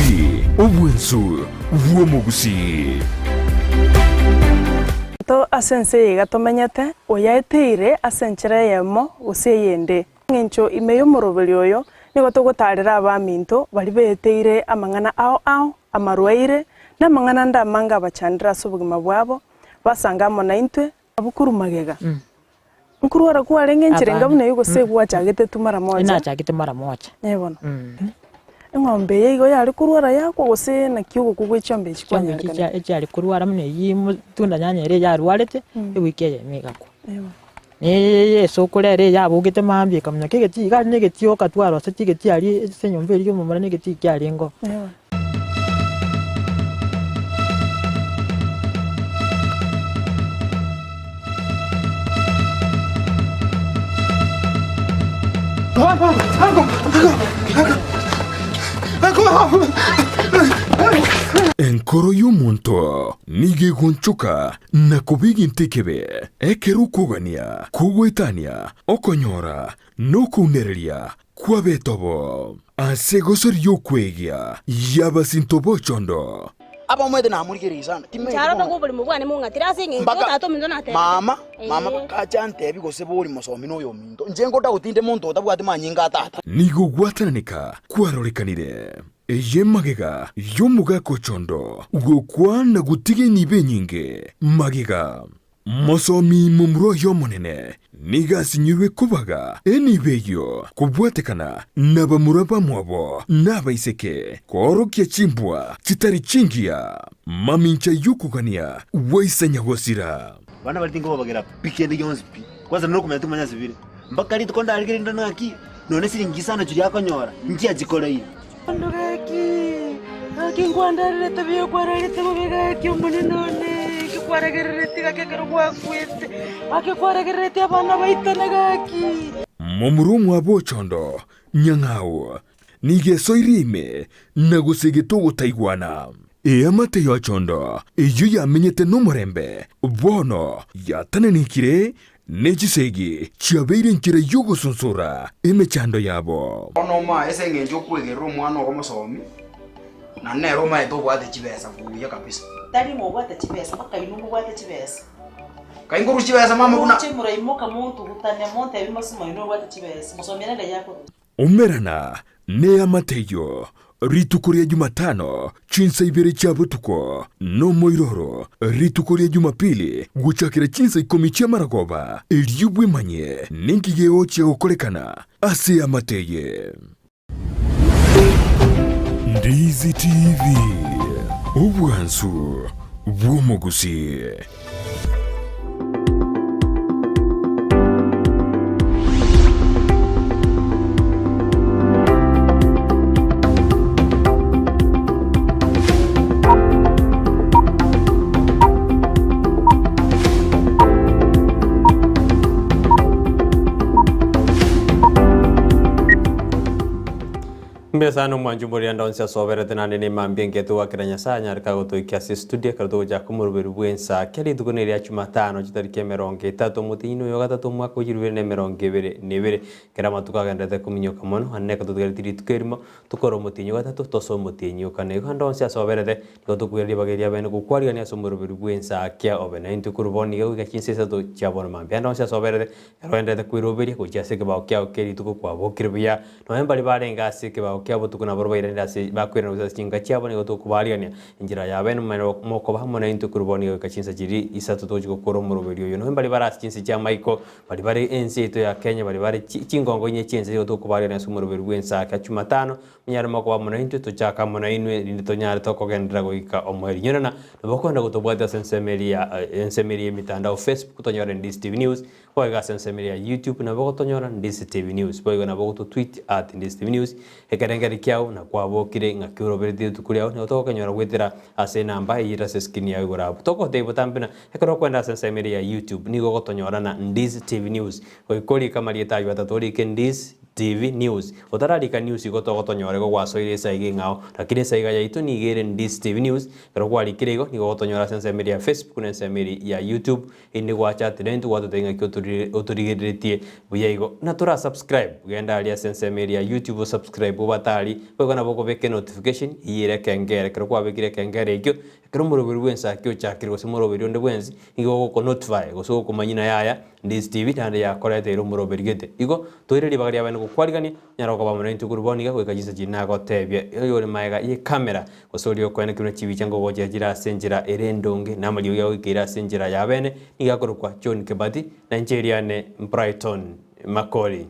obwensu bw'omogusii.
To ase ense eye iga tomenyete, oyaeteire ase enchera eyemo gose eyende. Engencho ime y'omoroberi oyo nigo togotaarera abaminto baria beeteire amang'ana ao ao, amarwaire, na amang'ana ande amange abachandire ase obogima bwabo, basange amo naintwe, Abwo korwa magega, nkorwara kwarenge enchera enga buna eyio gose gwachagete tu mara moja?
Nachagete mara moja.
Eh bono. Eng'ombe eye igo yare korwara yakwa gose naki ogokwa gwe chiombe echi
Chiombe echi
kwanyarekanete?
chiare korwara buna eyio motunda nyanya ere yarwarete, ewiki eyemo egakwa.
Eh bono.
Esokoro ere eyabogete mambia ekaminyoka egetii iga aria na egetii oka twarosetie egetii aria ase enyomba eria ya omomura na egetii kiarenge oo.
Enkoro y'omonto nigo egonchoka na koba egento ekebe, ekero okogania, kogoetania, okonyora, na okounereria kw'abetobo. Ase egosori y'okwegia y'abasinto b'ochondo.
Abamwete namorigereria sana, timanyeti
Inche aro
bono.
nabwo oborimo bwane mong'atire ase eng'encho
Mpaka
tata ominto natebete.
mama, mama
Ee.
bakacha antebi gose bori mosomi noyo ominto. Inche ngoda gotinde monto otabwati manyinga a tata.
Nigo gwatananeka kwarorekanire. Eye magega y'omogaka ochondo gokwa na gotiga enibo enyinge magega. Mosomi momura oye omonene nigo asinyirwe kobaga enibo eyio kobwatekana nabamura bamwabo na abaiseke koorokia chimbwa chitari chingiya mamincha y'okogania gwaisa nyagosira.
Abana baria tinkobabagera pi kende gionsi pi, kwanza nokomanya timanya ase bire. Mpaka rituko ndarigererie ndore ng'aki nonya siringi isano chiria akonyora, nchiachikoreire.
Bono gaki, gaki nkwandererete buya okwararete bobe gaki omonene one, nki kwaragerereti gaki ekero gwakwete, gaki kwaragerereti abana baitane gaki.
Momura omwabo ochondo, nyang'au, nigo esoirie ime na gosegete ogotaigwana. Eamate y'ochondo eyio yamenyete nomorembe, bono yatananekire ne chisegi chiabeire enchera y'ogosunsura emechando yabo.
Bono omoaye ase engencho okwegerera omwana ogo mosomi, na nere omaete obwate chibesa buya kabisa.
Tari ng'a obwate chibesa, mpaka inwe mobwate chibesa.
Kai nkorusia chibesa mama buna.
Roche moraimoka montugutane montebie mosimo inwe obwate chibesa, mosomi ere ng'ai akorwa.
Umerana neamate eyio rituko ria Jumatano chinsa ibere chia botuko, nomoiroro rituko ria Jumapili gochakera chinsa ikomi chi'amaragoba, erio bwemanye ninki gegochia gokorekana ase eamate eye. Ndizi TV, obwansu bw'omogusii.
Mbuya sana omwanchi omoriri ande onsi ase oberete naende nemambia engiya togwakera Nyasae anyare kagotoikia ase estudio ekero togochaka omoroberi bwensa kera rituko neria Jumatano chitariki emerongo etato omotienyi oyo ogatato omwaka o chirubere na emerongo ebere na ebere. Ekero amatuko agenderete kominyoka mono naende ekero totigareti rituko erimo tokore omotienyi ogatato tosoe omotienyi o kane. Igo ande onsi ase oberete nigo tokoira ribaga eria abene gokwarigania ase omoroberi bwensa kia obe naintwe korwa bono iga goika chinsa isato chia bono mambia. Ande onsi ase oberete Ekero ogendererete kweroberia gochia ase ekebao kiao kie rituko kwabokire buya, nonya mbaria barenge ase ekebao kia botuko nabwo bairanire ase bakoirana gochia ase chinka chiabo, nigo tokobariania enchera ya bene momanyene mokoba amo naintwe korwa bono iga goika chinsa chiria isato togochia gokora omoroberio oyo. Nonya mbaria bare ase chinse chi'amaiko, baria bare ense yaito ya Kenya, baria bare chi chingongo inye chi'ense nigo tokobariania ase omoroberio bw'ensa ya Jumatano, monyare mokoba amo naintwe, tochake amo nainwe, erinde tonyare tokogenderera goika omoerio. Inyorana, nabo okogenda gotobwatia ase ensemo eria ya ensemo eria y'emitandao Facebook, tonyore Ndisi TV News, Boigo ase ensemo eria ya YouTube nabo ogotonyora Ndisi TV News. Boigo nabo ogototweet at Ndisi TV News ekerengerio kiao na kwabokire ng'aki oroberetie rituko riao nigo togokenyora goetera ase enamba eyio ere ase escreen yao igoro abwo. Togotebia botambe buna ekero okoenda ase ensemo eria ya YouTube nigo ogotonyora na Ndisi TV News. Goika orike amarieta ayio atato orike Ndisi TV News. Otararika news igo togotonyora igo gwasoire esaiga eng'ao lakini esaiga yaito nigo ere Ndisi TV News. Ekero kwarikire igo nigo ogotonyora ase ensemo eria ya Facebook na ensemo eria ya YouTube. Inde gwachatire intwe gwatotebia ng'aki otorigereretie buya igo. Na tora subscribe, genda aria ase ensemo eria ya YouTube o subscribe obate aria, boigo nabo okobeka enotification eyio ere ekengere. Ekero kwabekire ekengere ekio, ekero omoroberi bw'ensaki ochakire gose moroberi onde bwensi, nigo ogoko notify gose ogokomanyia ng'a yaya Ndizi TV naende yakoreteire omoroberi gete. Igo, toire ribaga riabene gokwarigania, Nyara koba amo naintwe korwa bono iga goika chinsa chiria nagotebia, oyore magega y'ekamera, gose oria okoenda kebuna chibicha ngogochia chire ase enchera ere endonge, na amariogi agoikeire ase enchera y'abeene, nigo akorokwa John Kebati, na inche eriane Brighton Makori.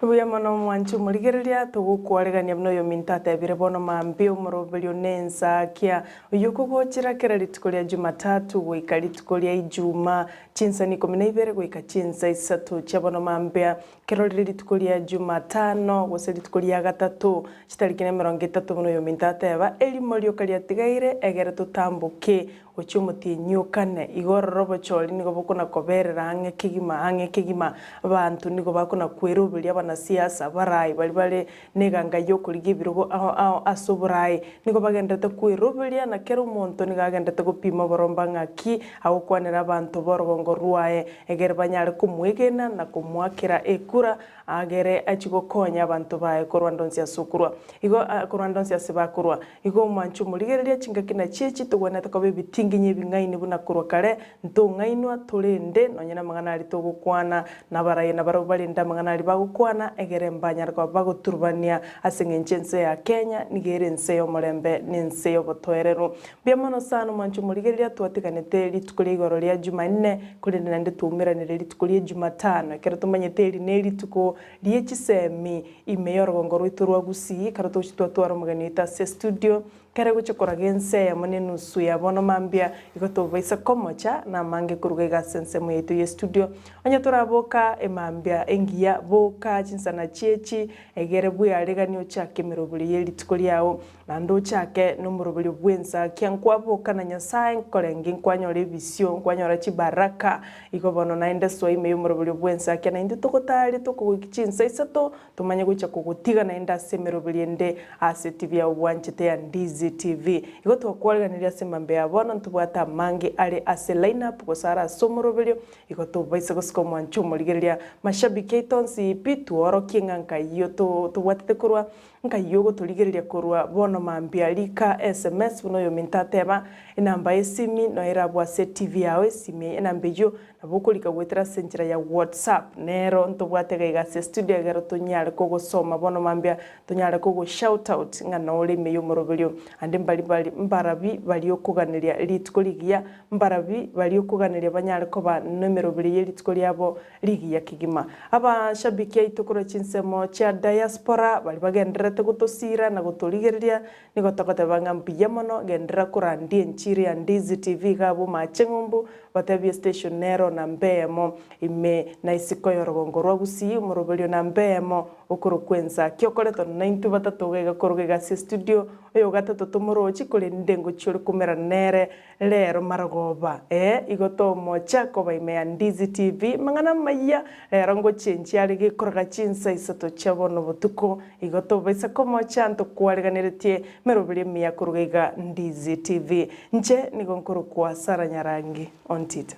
Buya mono omwanchi omorigereria, togokwaregania buna oyominto atebire bono mambia omoroberio nensakia, oyio okogochera kera rituko ria Jumatatu goika rituko ria Ijumaa, chinsani ikomi na ibere goika chinsa isato chia bono mambia. Kero rire rituko ria Jumatano, gose rituko ria gatato, chitariki nemerongo etato buna oyominto ateba, erimo rioka riatigaire egere totamboke gochia omotienyi o kane. Igo ororo obochori nigo bokona-koberera ang'e kegima ang'e kegima. Abanto nigo bakona-kweroberia abanasiasa, abarai baria bare neganga y'okorigia ebirogo ao ao ase oborai. Nigo bagenderete kweroberia, na kera omonto nigo agenderete gopima oboromba ng'aki agokwanera abanto b'orogongo rwaye, egere banyare komwegena na komoakera ekura, agere achie gokonya abanto baye korwa ndonsi ase okorwa. Igo korwa ndonsi ase bakorwa. Igo omwanche omorigereria chingaki nachio echi togwenerete koba ebitinginyi ebing'aini buna korwa kare, ntong'ainwa, torende nonye namang'ana aria togokwana, na abaraia nabarabwo barende amang'ana aria bagokwana, egere mbanyare koba bagoturubania ase eng'encho ense ya Kenya nigo ere ense y'omorembe na ense y'obotoereru. Mbuya mono sana omwanche omorigereria twatiganete rituko ria igoro ria Jumanne, korende naende twaumeranire rituko ria Jumatano, ekero tomanyete eri nerituko rie chisemi ime y'orogongo rwaito rwa Gusii, ekero togochia twatwara omogeni oito ase estudio, kere gochia koraga ense eyemo na enusu ya bono mambia, igo tobaisa komocha namange koruga iga ase ensemo yaito y'estudio. Onye toraboka emambia engiya, boka chinsana chi'echi, egere bweareganie ochake emeroberi ye rituko riao, Naende ochake nomoroberio bw'ensakia, nkwaboka na Nyasae, nkorenge nkwanyora ebisio, nkwanyora chibaraka. Igo bono naende soa ime y'omoroberio bw'ensakia, naintwe togotaaria tokogoikia chinsa isato, tomanye gocha kogotiga naende ase emeroberio ende ase etibi yao bwanchete ya Ndizi TV. Igo twakwariganirie ase emambia ya bono, ntobwate amange are ase line up gose are ase omoroberio, igo tobaise gosika omwancho omorigereria mashabiki aito onsi pi, tworokie ng'a nkayio tobwatete korwa Nkai ogotorigereria korwa bono mambia rika sms buna oyominto ateba, enamba y'esimi noerabwo ase TV yao esimi enamba eyio nabo okorika goetera ase enchera ya WhatsApp nero ntobwate gaiga ase estudio egere tonyare kogosoma bono mambia tonyare kogo shout out ng'a nore ime y'omoroberio ande mbari bari mbarabi baria okoganeria rituko rigiya mbarabi baria okoganeria banyare koba nemeroberio ye rituko riabo rigiya kegima. Abashabiki aito korwa chinsemo chia diaspora baria bagendererete gotosiira na gotorigereria, nigo togoteba ng'a mbuya mono, genderera korandia enchiri ya Ndizi TV iga abwo mache ng'umbu, batebie estation nero namba eyemo ime na isiko y'orogongo rwa Gusii, omoroberio namba eyemo okorokwa ensaki okoretwa naintwe batato iga iga korwa iga ase estudio, oyo ogatato. isato tomorochi, korende ngochia ore komerana nere rero marogoba. Ee, igo tomocha koba ime ya Ndizi TV, mang'ana amaya, rero ngochenchia are gekoroga chinsa isato chia bono botuko, igo tobaisa komocha ntokwareganeretie meroberi emiya koruga iga Ndizi TV. Inche nigo nkorokwa Sarah Nyarangi Ontita.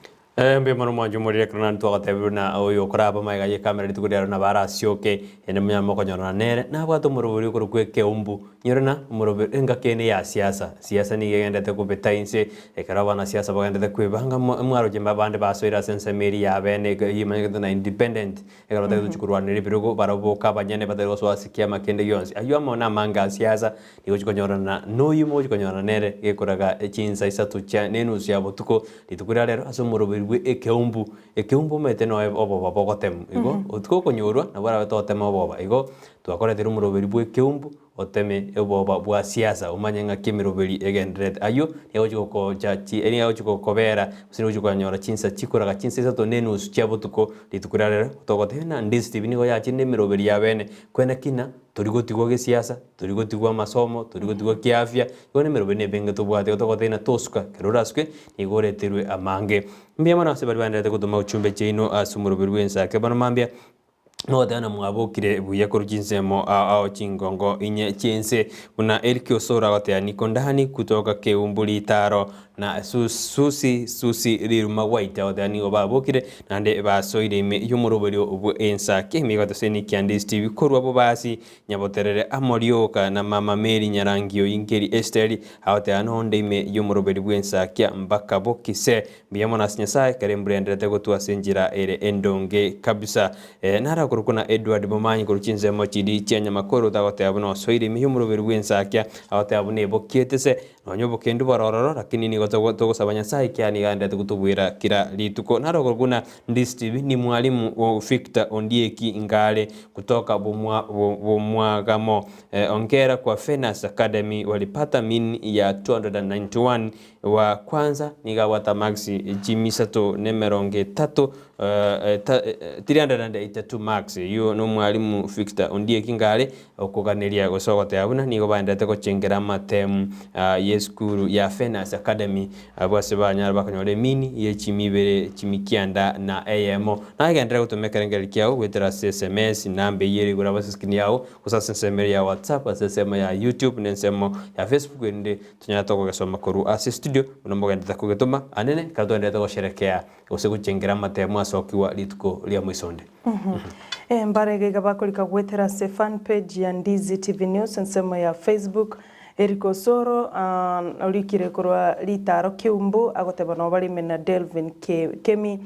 Mbuya mono mwanche omorire ekero naende twagatebiwe na oyo okoraba amaiga y'ekamera rituko riaro nabo arasioke, ende monyare mokonyorana nere, nabwate omoroberi okorokwa ekeumbu. Nyore na omoroberi engaki ende ya siasa. Siasa nigo egendete kobeta inse, ekero abanasiasa bagendete kwebanga mo mwaroche abande basoire ase ensemo eria ya bene eyio emanyekete na independent, ekero batagete gochia korwanera ebirogo barabwo boka abanyene batari gosoa ase kiama kende gionsi. Ayio amo namange a siasa, nigo ochia konyorana noyio ogochia konyorana nere gekoraga chinsa isato chia na enusu ya botuko, rituko ria rero ase omoroberi bwe ekeumbu. Ekeumbu omanyete noe oboba bogotemu igo, otuko okonyorwa nabo orabe toteme oboba. Igo twakoretire omoroberi bwe ekeumbu oteme oboba bwa siasa omanye ng'aki emeroberi egendererete. Ayio nigo agochia gokocha chi nigo agochia gokobera gose nigo ogochia konyora chinsa chikoraga chinsa isato na enusu chia botuko rituko ria rero, togotebia ng'a Ndizi TV nigo yachire na emeroberi ya bene, kwene kina tori gotigwa gesiasa, tori gotigwa amasomo, tori gotigwa kiafya, igo nemeroberi nebenge tobwate igo togotebia ng'a tosuka, ekero orasuke nigo oreterwe amange. Mbuya mono ase baria baendererete gotoma uchumbe chiaino ase omoroberi bw'ensake bono mambia, nogoteba ng'a mwabokire buya korwa chinsemo ao ao chingongo inye chi'ense, buna Eric Osoro agoteba niko ndani kutoka Keumbu ritaro Na Susi, Susi riruma gwaita, goteba nigo babokire, naende basoire ime y'omoroberio bw'ensake. Emigoto Senikia Ndisiti korwa Bobasi, Nyaboterere amo rioka na mama Mary Nyarangio Inkeri Esteri, agoteba nonde ime y'omoroberi bw'ensakia mbaka bokise. Mbuya mono ase Nyasae ekero embura enderete gotwa ase enchera ere endonge kabisa. Naro akorokwa na Edward Momanyi korwa chinsemo chiria chia Nyamakoro tagoteba buna osoire ime y'omoroberi bw'ensakia, agoteba buna ebokiete se. Nonya obokendu bore ororo, lakini nigo togosaba Nyasae ekiagera nigo aenderete gotobwera kera rituko. Naro okorokwa buna Ndi Steve ni mwalimu o Victor Ondieki Ngare kutoka Bomwagamo. Hongera kwa Venus Academy walipata mean ya 291 wa kwanza nigo abwate amarks chimisato na emerongo etato 382 marks. Oyio nomwalimu Victor Ondieki Ngare Okoganeria gose ogoteba buna nigo baenderete gochengera amatemu y'esukuru ya Fenasi Academy abwo ase banyara bakonyora emini ye chimi ibere, chimi kianda na eyemo. Nagenderere gotoma ekerengererio kiao goetera ase sms namba eyio ere igoro ase eskrini yao gose ase ensemo ere ya WhatsApp ase ensemo ya YouTube na ensemo ya Facebook erinde tonyare tokogesoma korwa ase estudio buna mogenderete kogetoma anene ekero togenderete gosherekea gose gochengera amatemu asokigwa rituko ria moisonde.
Mbare iga iga bakorika goetera ase fan page ya Ndizi TV News ensemo ya Facebook. Eric Osoro orikire korwa Ritaro Keumbu agoteba nabo bare ime na Delvin Kemi.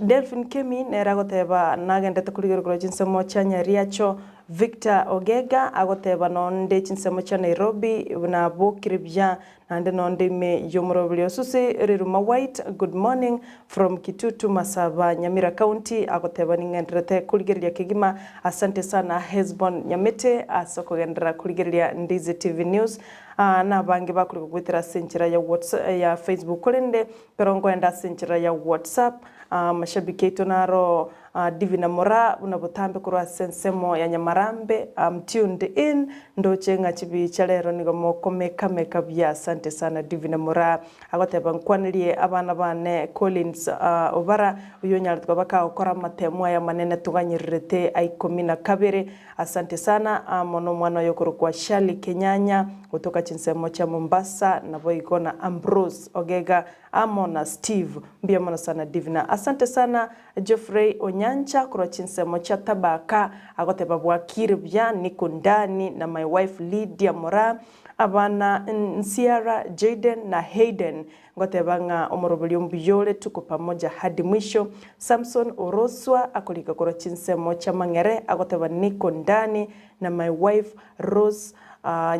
Delvin Kemi nere agoteba nagendete korigereria korwa chinsemo chia Nyariacho. Victor Ogega agoteba nonde chinsemo chia Nairobi nabokire buya Naende nonde ime y'omoroberi o Susi Riruma White, good morning from Kitutu Masaba Nyamira County, agoteba ning'endererete korigereria kegima, asante sana Hesbon Nyamete ase okogenderera korigereria Ndizi TV News. Aa nabange bakorika goetera ase enchera ya whats ya Facebook korende ekero nkoenda ase enchera ya WhatsApp amashabiki aito naro Divina Moraa buna botambe korwa ase ensemo ya Nyamarambe am tuned in ndoche ng'a chibicha rero nigo mokomekameka buya asante sana Divina Moraa agoteba nkwanirie abana bane Collins Obara oyio onyarete koba kagokora amatemu aya amanene toganyererete a ikomi na kabere asante sana amo nomwana oye okorokwa Shirley Kenyanya gotoka chinsemo chia Mombasa naboigo na Ambrose Ogega amo na Steve mbuya mono sana Divina asante sana Geoffrey Onyancha korwa chinsemo chia Tabaka agoteba bwakire buya niko ndani na my wife Lydia Moraa, abana Nsiara, Jayden na Hayden ngoteba ng'a omoroberio mbuya ore tuko pamoja hadi mwisho. Samson Oroswa akorika korwa chinsemo chia Mang'ere agoteba niko ndani na my wife Rose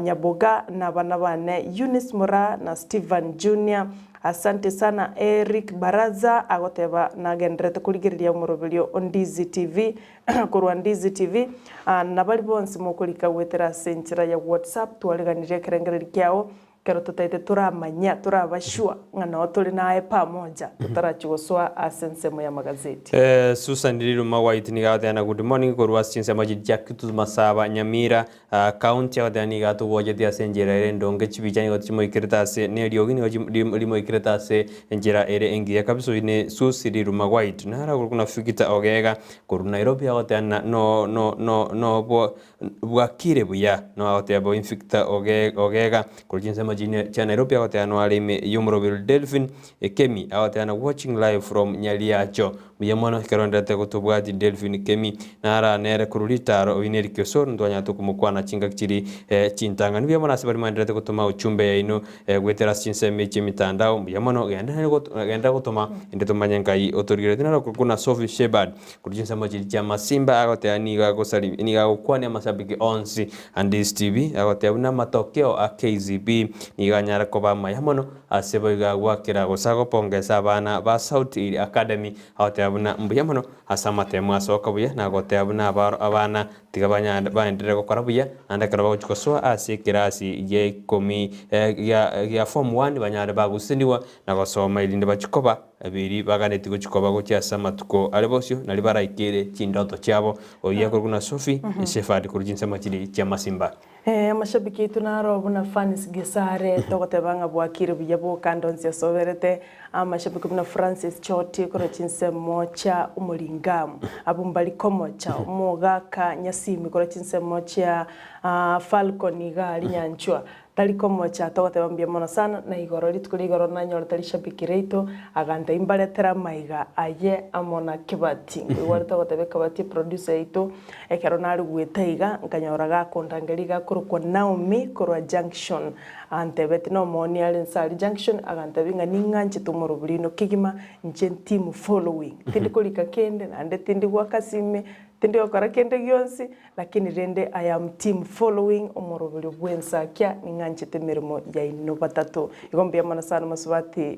Nyaboga na abana bane Eunice Moraa na Stephen Junior. Asante sana Eric Baraza agoteba nagendererete korigereria omoroberio o Ndizi TV korwa Ndizi TV na baria bonsi mokorika goetera ase enchera ya WhatsApp twariganirie ekerengererio kiao. Ekero totaete toramanya, toraba sure ng'a noo tore naye pamoja, totarachia gosoa ase ensemo y'amagazeti.
Susan Riruma White nigo agoteba good morning korwa ase chinsemo chiria chia Kitutu Masaba Nyamira County agoteba nigo atogwochetie ase enchera ere endonge chibicha nigo chimoikerete ase na eriogi nigo rimoikerete ase enchera ere engiya kabisa oyio ne Susi Riruma White naro akorokwa na Victor Ogega korwa Nairobi agoteba no no no no Bwakire buya, no agoteba bo Victor Ogega korwa chinsemo chia Nairobi agoteba no are ime y'omoroberi Delphin Kemi agoteba na watching live from Nyariacho. Mbuya mono ekero ndete gotobwati Delphin Kemi nara nere korwa ritaro oyio neri Kiosoro ntwanyarete komokwana chingaki chiri chintang'ani. Mbuya mono ase baria mwaendererete gotoma uchumbe yaino goetera ase chinsemo echi emitandao mbuya mono genderera gotoma inde tomanye nkai otorigeretie naro korwa na Sophie Shepherd Korwa chinsemo chiria chi'amasimba agoteba nigo agosari nigo agokwania amashabiki onsi a Ndizi TV, agoteba buna amatokeo a KCB nigo anyare koba amaya mono ase boigo agwakera gose agopongesa abana ba South Hill Academy, agoteba buna mbuya mono ase amatemo asoka buya na goteba buna abaro abana tiga banyare baenderere gokora buya naende ekero bagochia gosoa ase ekerasi gia ikomi gia gia form one banyare bagosenigwa na gosoma erinde bachie koba Abiri baganetie gochia koba gochia ase amatuko are bosio, nario baraikere chindoto chiabo. Oyio akorokwa na Sophie Shepherd korwa chinsemo chiria chi'amasimba.
Amashabiki aito naro buna Fans Gesare togoteba ng'a bwakire buya boka ande onsi ase oberete. Amashabiki buna Francis Choti korwa chinsemo chia Omoringamu, abwo mbari komocha omogaka Nyasimi korwa chinsemo chia Falcon iga aria Nyanchwa. Tari komocha, togoteba mbuya mono sana, na igoro rituko ria igoro nanyorete rishabiki riaito, agantebia mbaretere amaiga aye amo na Kibati. Nkoigwa are togoteba Kibati eproducer yaito, ekero nare goeta iga, nkanyora gakondangeria iga akorokwa Naomi korwa Junction, antebetie nomoonia are nse aria Junction, agantebia ng'a ning'anchete omorobori oino kegima, inche team following, tindi korika kende, naende tindi goaka sime, tindi gokora kende gionsi, Lakini rende I am team following omoroberio bw'ensakia ning'anchete emeremo yaino batato. Igo mbuya mono sana mosubati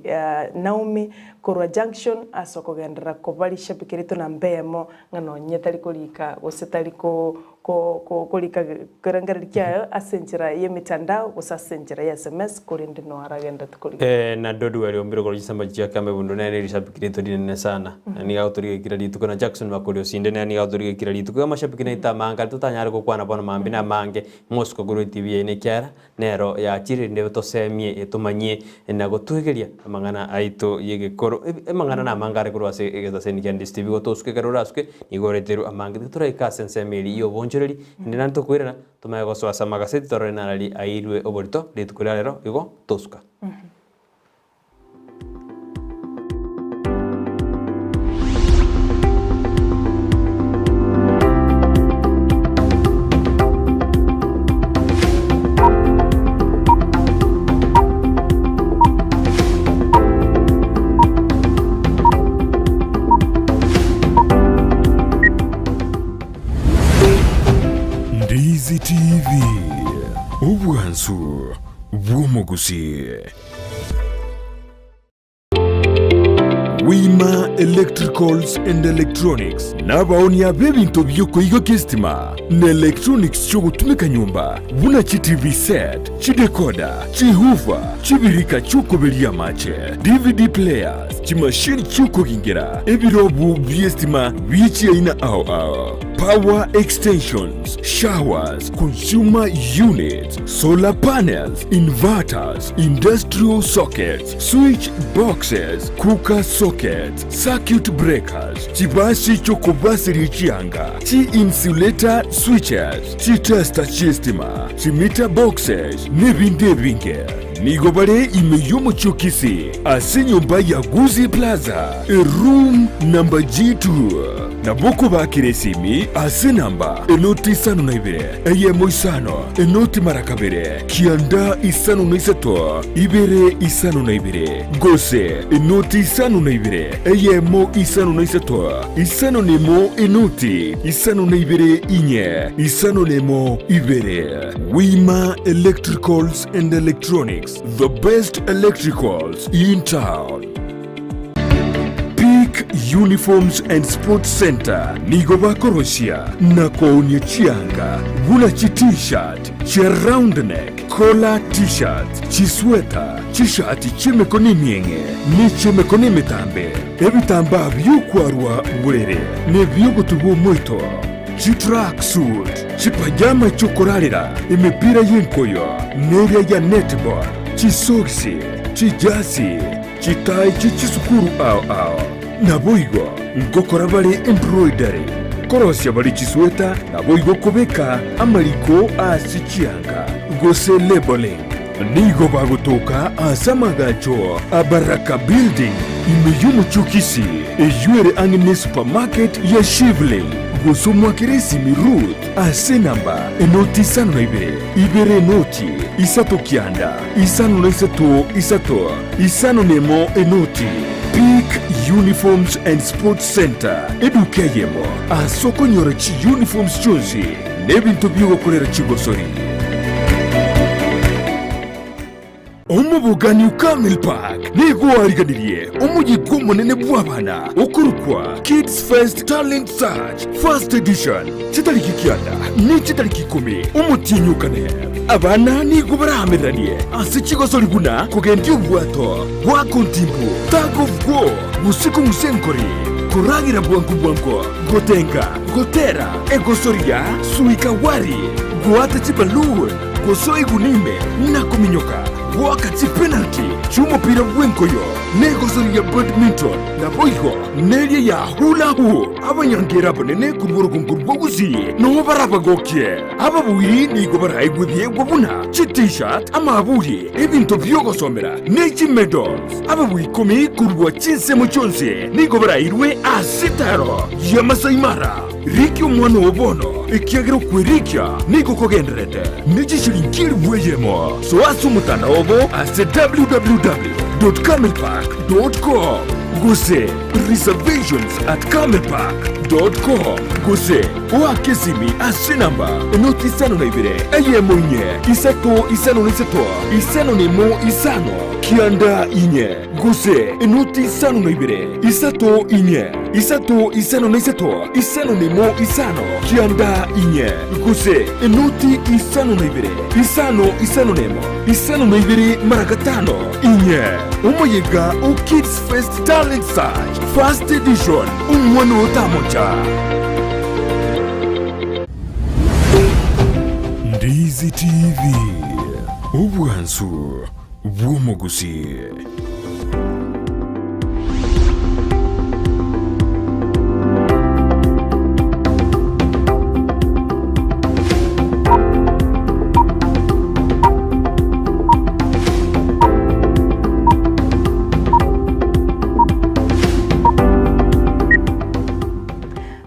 Naomi korwa Junction ase okogenderera koba rishabiki rito namba eyemo ng'a nonye tari korika gose tari ko ko korika kerengererio kiaye ase enchera y'emitandao gose ase enchera ya sms korende no aragenderete korika.
Na Dodwell ombire korwa chisamba chia Kiamebundu nere nerishabiki rito rinene sana. Na nigo agotorigia kera rituko, na Jackson Makori osinde nere nigo agotorigia kera rituko. Igo amashabiki naito amange aria totanyare gokwana bono mambia na amange, mosuko korwa etibi yaino ekiagera nero yachire erinde etosemie, etomanyie na gotwegeria amang'ana aito y'egekoro. Amang'ana namange are korwa ase egetaseni kia Ndisi TV, gotosuka ekero orasuke nigo oreterwe amange. Tiga toraike ase ensemo eria y'obonchoreri, ende naende tokoirana tomanye gosoa ase amagaseti torore narari airwe oborito rituko ria rero igo tosuka.
Ndizi TV, obwansu bw'omogusii. Wima Electricals and Electronics nabaonia b'ebinto bi'okoigokia esitima na electronics chi'ogotumeka nyomba buna chi TV set, chidecoder, chihoofer, chibirika chi'okoberia amache, DVD players, chimashini chi'okogingera, ebirobu bi'esitima bie chiaina ao ao, power extensions, showers, consumer units, solar panels, inverters, industrial sockets, switch boxes, cooker sockets, circuit breakers, chibasi chi'okobasiria chianga, chi-insulator switches, chitester chi'estima, chimeter boxes, n'ebinde ebinge. Nigo bare ime y'omochie o Kisii ase enyomba ya Gusii Plaza, eroom number G2. Nabo okobakera esimi ase enamba enoti isano na ibere, eyemo isano, enoti mara kabere, kianda isano na isato, ibere isano na ibere, gose enoti isano na ibere, eyemo isano na isato, isano na emo enoti isano na ibere inye, isano na emo ibere. Wima Electricals and Electronics, the best electricals in town. Pick Uniforms and Sports Centre nigo bakorosia na koonia chianga buna chi T-shirt, chia round neck, collar T-shirts, chisweta, chishati chi'emekono emieng'e ne chi'emekono emetambe, ebitambaa bi'okwarwa borere na ebi'ogotubwa omoito, chitrack suit, chipajama chi'okorarera, emepira y'enkoyo neria ya netball, chisogisi, chijasi, Chitai chie chisukuru ao ao. Naboigo ngokora bare embroidery, korosia bare chisweta, naboigo kobeka amariko ase chianga, gose labelling. Nigo bagotoka ase amagacho a Baraka Building ime y'omochie o Kisii, eyio ere ang'e ne supermarket ya Shivling, gose omwakere esimi Ruth ase enamba enoti isano na ibere, ibere enoti, isato kianda, isano na isato isato. Isano nemo enoti, Peak Uniforms and Sports Centre, eduka eyemo ase okonyora chiuniforms chionsi na ebinto bi'ogokorera chigosori. Omobogani o Camel Park nigo oariganirie omoyega omonene bw'abana okorokwa Kids Fest Talent Search First Edition chitariki kianda ne chitariki ikomi omotienyi o kane. Abana nigo baraamereranie ase chigosori buna kogendia obwato, goaka ontimbu, tug of war, gose kong'usa enkori, koragera bwango bwango, gotenga, gotera, egosori ya suikawari, goata chiballoon, gosoa eguni ime na kominyoka, goaka chipenalty chi'omopira bw'enkoyo, na egosori ya badminton, naboigo neria ya hula hoop. Abanyangera abanene korwa orogongo rwa Gusii noo barabagokie. Ababuiri nigo baraegwe ebiegwa buna chi-T-shirt, amaburi, ebinto bi'ogosomera, ne chi-medals. Ababui ikomi korwa chinsemo chionsi nigo barairwe ase etaaro ya Masai Mara. Rikia omwana oo bono, ekiagera okwerikia nigo kogendererete ne chishilingi elifu eyemo. Soa ase omotandao obo ase www.camelpark.com gose reservations@camelpark.com gose Oake esimi ase enamba enoti isano na ibere, eyemo inye, isato isano na isato, isano na emo isano, kianda inye, gose enoti isano na ibere, isato inye, isato isano na isato, isano na emo isano, kianda inye, gose enoti isano na ibere, isano isano na emo, isano na ibere mara gatano inye. Omoyega o Kids Fest Talent Search First Edition, Omwana otamocha. Ndizi TV, obwansu bw'omogusii.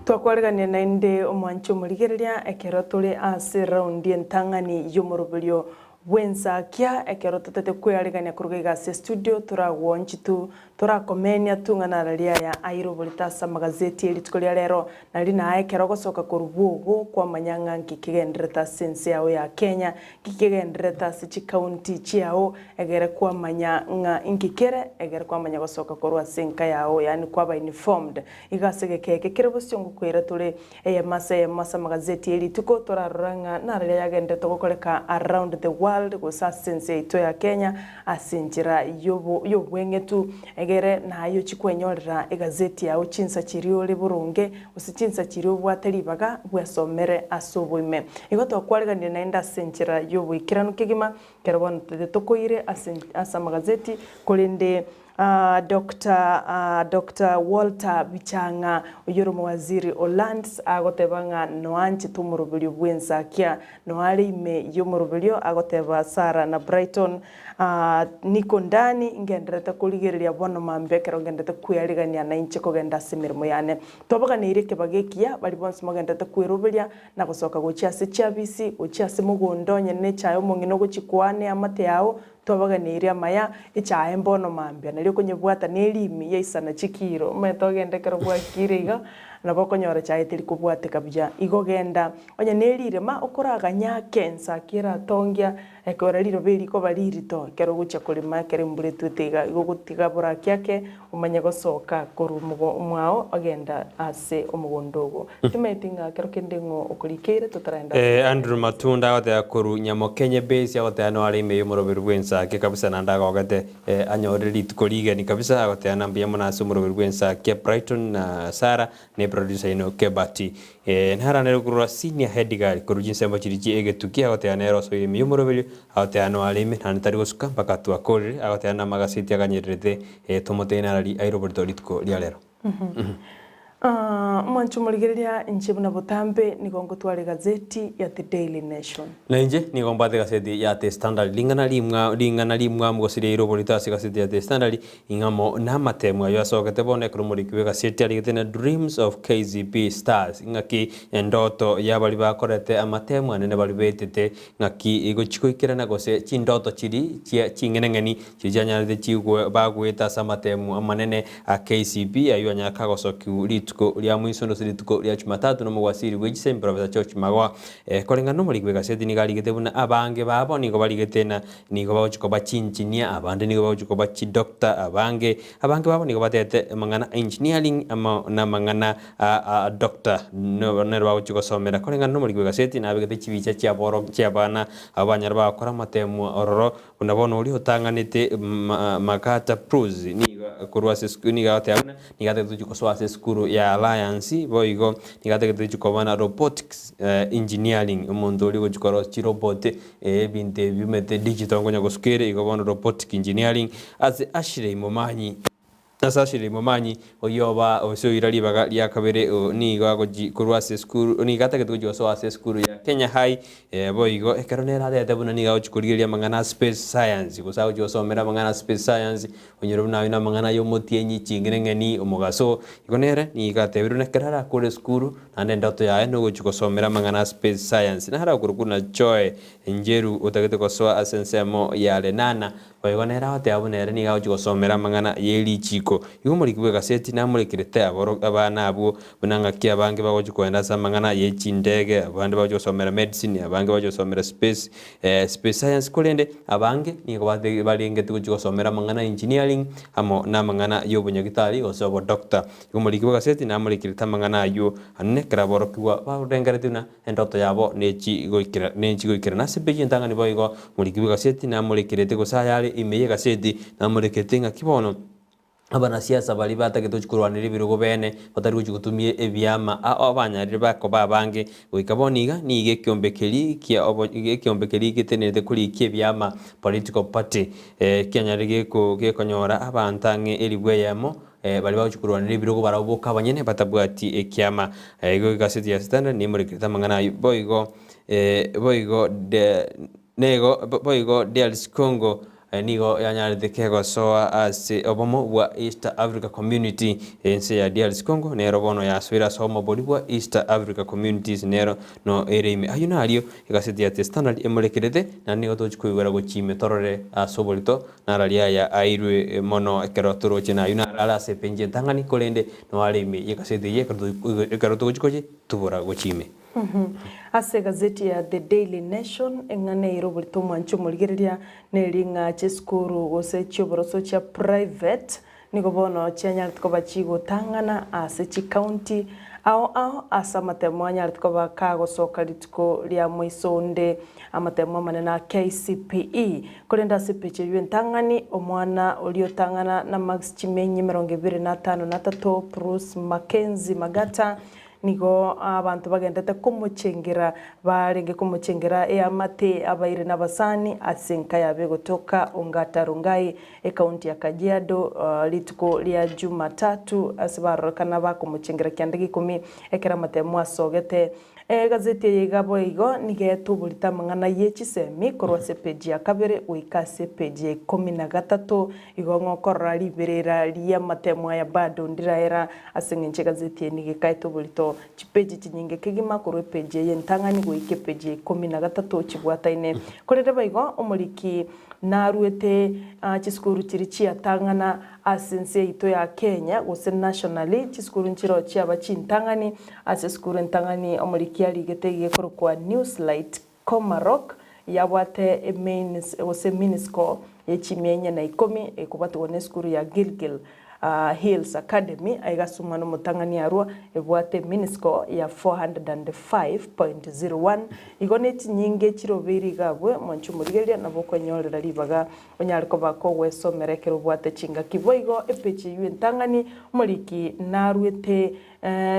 Twakwaregania naende omwanche omorigereria ekero tore ase eraundi entang'ani y'omoroberio bw'ensakia ekero totete kwearegania koruga iga ase estudio toragwonchi tu torakomenia tu ng'a narari aya aire oborito ase amagazeti e rituko ria rero nari naye ekero ogosoka korwa bwogo kwamanya ng'a nki kegendererete ase ense yao ya Kenya nki kegendererete ase chikaunti chiao egere kwamanya ng'a inki kere egere kwamanya gosoka korwa ase enka yao yaani kwaba informed Iga ase egeka eke kere bosio ngokwera tore eyemo ase eyemo ase amagazeti ye rituko, torarora ng'a nararia yagenderete gokoreka around the world gose ase ense yaito ya Kenya ase enchera yobo yobweng'etu, egere naye ochie kwenyorera egazeti yao chinsa chiria ore boronge gose chinsa chiria obwate ribaga bwesomere ase oboime. Igo twakwareganire naende ase enchera yoboikeranu kegima, ekero bono tokoire ase ase amagazeti korende Doctor Doctor Walter Bichang'a, oyio ore omowaziri o Lands, agoteba ng'a noanchete omoroberio bw'ensakia noare ime y'omoroberio, agoteba Sarah na Brighton, Niko ndani ngendererete korigereria bono mambia ekero ngendererete kwearigania nainche kogenda ase emeremo yane. Twabaganeirie ekebago ekiya, baria bonsi mogendererete kweroberia na gosoka gochia ase chiabisi, gochia ase mogondo onye nechae omong'ina ogochia koa neamate yao, Twabaganeirie amaya, echae mbono mambia, nario okonyebwata nerimi yaisana chikiro. Omanyete ogende ekero bwakire iga, Nabo okonyora echae teri kobwateka buya. Igo genda onye ne rirema okoraganya ake ensaki eratongia ekero riroba eri rikoba ririto ekero ogochia korema ekero embura etwete iga igo ogotiga boraki ake omanye gosoka korwa omogo mwao ogenda ase omogondo ogo. Timanyeti ng'a kero kende ng'o okorikeire totaragenda ase
Eh, Andrew Matunda agoteba korwa Nyamokenye base agoteba noare ime y'omoroberi bw'ensake kabisa naende agogete eh, anyorire rituko rigeni kabisa agoteba na mbuya mono ase omoroberi bw'ensake Brighton na Sarah ne producer ino Kebati. Eh, naranere korwa senior head girl korwa chinsembo chiria chie egetuki agoteba nere osoire ime y'omoroberi agoteba noare ime naende tari gosuka mpaka twakorire agoteba namagaseti aganyererete eh, tomotebie narari aire oborito rituko ria rero.
Omwancho omorigereria, inche buna botambe nigo ngotwara egazeti ya The Daily Nation.
Na inche nigo mbwate egaseti ya The Standard. Ring'ana rimwa ring'ana rimwamu gose riaire oborito ase egaseti ya The Standard, ing'amo namatemu ayio asogete bono ekero omoriki bw'egaseti arigete na Dreams of KCB Stars, ing'aki endoto y'abaria bakorete amatemu anene baria betete ng'aki egochia goikerana gose chindoto chiria chia ching'enang'eni Chiria chianyarete chigwe bagwete ase amatemu amanene a KCB ayio anyare kagosokiwu rituko ria mwiso gose rituko ria Jumatatu na omogwasiri bwe chisemi Professor George Magoha. Koreng'ana nomoriki bw'egaseti nigo arigete buna abange babo nigo barigete na nigo bagochia koba chiinjinia abande nigo bagochia koba chidoctor abange abange babo nigo batete amang'ana a engineering amo namang'ana a a doctor nero bagochia gosomera. Koreng'ana nomoriki bw'egaseti nabegete chibicha chiaboro chiabana abwo banyare bagokora amatemu ororo Buna bono oria otang'anete Makata Prose nigo korwa ase esukuru nigo agoteba buna nigo atagete gochia gosoa ase esukuru ya Alliance boigo nigo atagete gochia koba na robotics engineering omonto oria ogochia korosia chirobot ebinto ebi omanyete digital nkonya gosuka ere igo bono robotic engineering ase Ashley Momanyi. Ase Ashley Momanyi, oyio oba ase oira ribaga ria kabere nigo agochi korwa ase esukuru nigo atagete gochia gosoa ase esukuru ya Kenya High boigo ekero nere atagete buna nigo agochia korigereria amang'ana a space science gose agochia gosomera amang'ana a space science onyore buna ayio namang'ana ya omotienyi, ching'enang'eni, omogaso. Igo nere nigo atebirwe buna ekero arakore esukuru naende endoto yaye nogochia gosomera amang'ana a space science. Naro akorokwa buna Joy Njeru otagete gosoa ase ensemo ya Lenana Boigo nere agoteba buna ere nigo agochia gosomera amang'ana ye richiiko. Igo omoriki bw'egaseti namorekerete aboro abana abwo, buna ng'aki abange bagochia kogenda ase amang'ana ye chindege, abande bagochia gosomera medicine, abange bagochia gosomera space space science, korende abange nigo bate barengete gochia gosomera amang'ana ya engineering amo namang'ana y'obonyagitari gose obodoctor. Igo omoriki bw'egaseti namorekerete amang'ana ayio anene ekero aborokigwa barengeretie buna Endoto yabo nechi goikerana ase epeji entang'ani boigo moriki bw'egaseti namorekerete gose ayare ime y'egaseti namorekerete ng'aki bono abanasiasa baria batagete gochia korwanera ebirogo bene batari gochia gotumia ebiama ao abanyarire bakoba abange goika bono iga nigo ekiombe keria kia obo ekiombe keria getenerete korikia ebiama political party kianyarire geko gekonyora abanto ang'e elifu eyemo Baria bagochia korwanera ebirogo barabwo boka abanyene batabwati ekiama. Igo egaseti ya Standard nemorekerete amang'ana ayio. Boigo boigo nego boigo DRC Congo nigo yanyarete kegosoa ase obomo bwa East Africa Community. Ense ya DRC Congo nero bono yasoire ase omobori bwa East Africa Communities nero no ere ime. Ayio nario egaseti ya The Standard emorekerete naende nigo togochia koigwera gochia ime torore ase oborito Narari aya airwe mono ekero toroche na ayio narare ase epenji entang'ani, korende noare ime y'egaseti eyio ekero togochia koyetubora gochia ime.
Ase egazeti ya The Daily Nation, eng'ana ere oborito omwanchi omorigereria neri ng'a chisukuru gose chi'oboroso chia private Nigo bono chianyarete koba chigotang'ana ase chikaunti ao ao ase amatemo anyarete koba kagosoka rituko ria moiso onde, amatemo amanene a KCPE. Korende ase epicha eyio entang'ani, omwana oria otang'ana na marks chimenyi 25 na 3, Bruce Mackenzie Magata, Nigo abanto bagendete komochengera, barenge komochengera eamate, abairi na abasani, ase enka yabo egotoka Ongata Rongai, ekaunti ya Kajiado, rituko ria Jumatatu, ase barorekana bakomochengera kianda gia ikomi ekero amatemo asogete. Egazeti eye iga boigo nigo etoborete amang'ana ye chisemi korwa ase epeji ya kabere goika ase epeji ya 13. Igo ng'a okorora riberera ri'amatemo aya bado ndiraera, ase engencho egazeti eye nigo ekaete oborito chipeji chinyinge kegima korwa epeji eye entang'ani goika epeji ya 13 chibwataine. Korende boigo omoriki naruete chisukuru chiria chiatang'ana. Ase ense yaito ya Kenya gose nationally, chisukuru nchiroo chiaba chintang'ani. Ase esukuru entang'ani omoriki arigete egekorokwa Newslight Komarok yabwate emain gose mean score ye chimia inye na ikomi ekobwatigwa na esukuru ya Gilgil Hills Academy aiga ase omwana omotang'ani arwa ebwate mean score ya 405.01 igo ne chinyinge chirobeire iga abwe mwanche omorigereria nabo okwenyorera ribaga Onyare koba kogwesomera ekero obwate chingaki. Boigo epeji eyio entang'ani omoriki naruete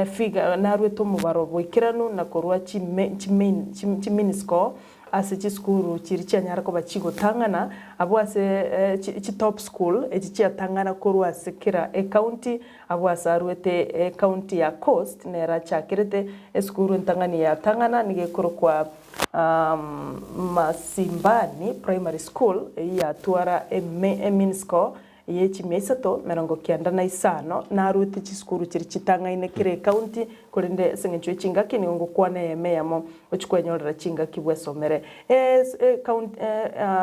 figure naruete omobaro boikeranu na korwa chime chimain chiminiscore ase chisukuru chiria chianyara koba chigotang'ana abwo ase chi chitop school echi chiatang'ana korwa ase kera ecounty abwo ase aruete ecounty ya Coast nere achakerete esukuru entang'ani yatang'ana nigo ekorokwa Masimbani Primary School eyio yatwara emean score ye chimia isato merongo kianda na isano, naruete chisukuru chiria chitang'aine kera ecounty, korende ase eng'encho ye chingaki nigo ngokwana eyemo eyemo ochia kwenyorera chingaki bwesomere.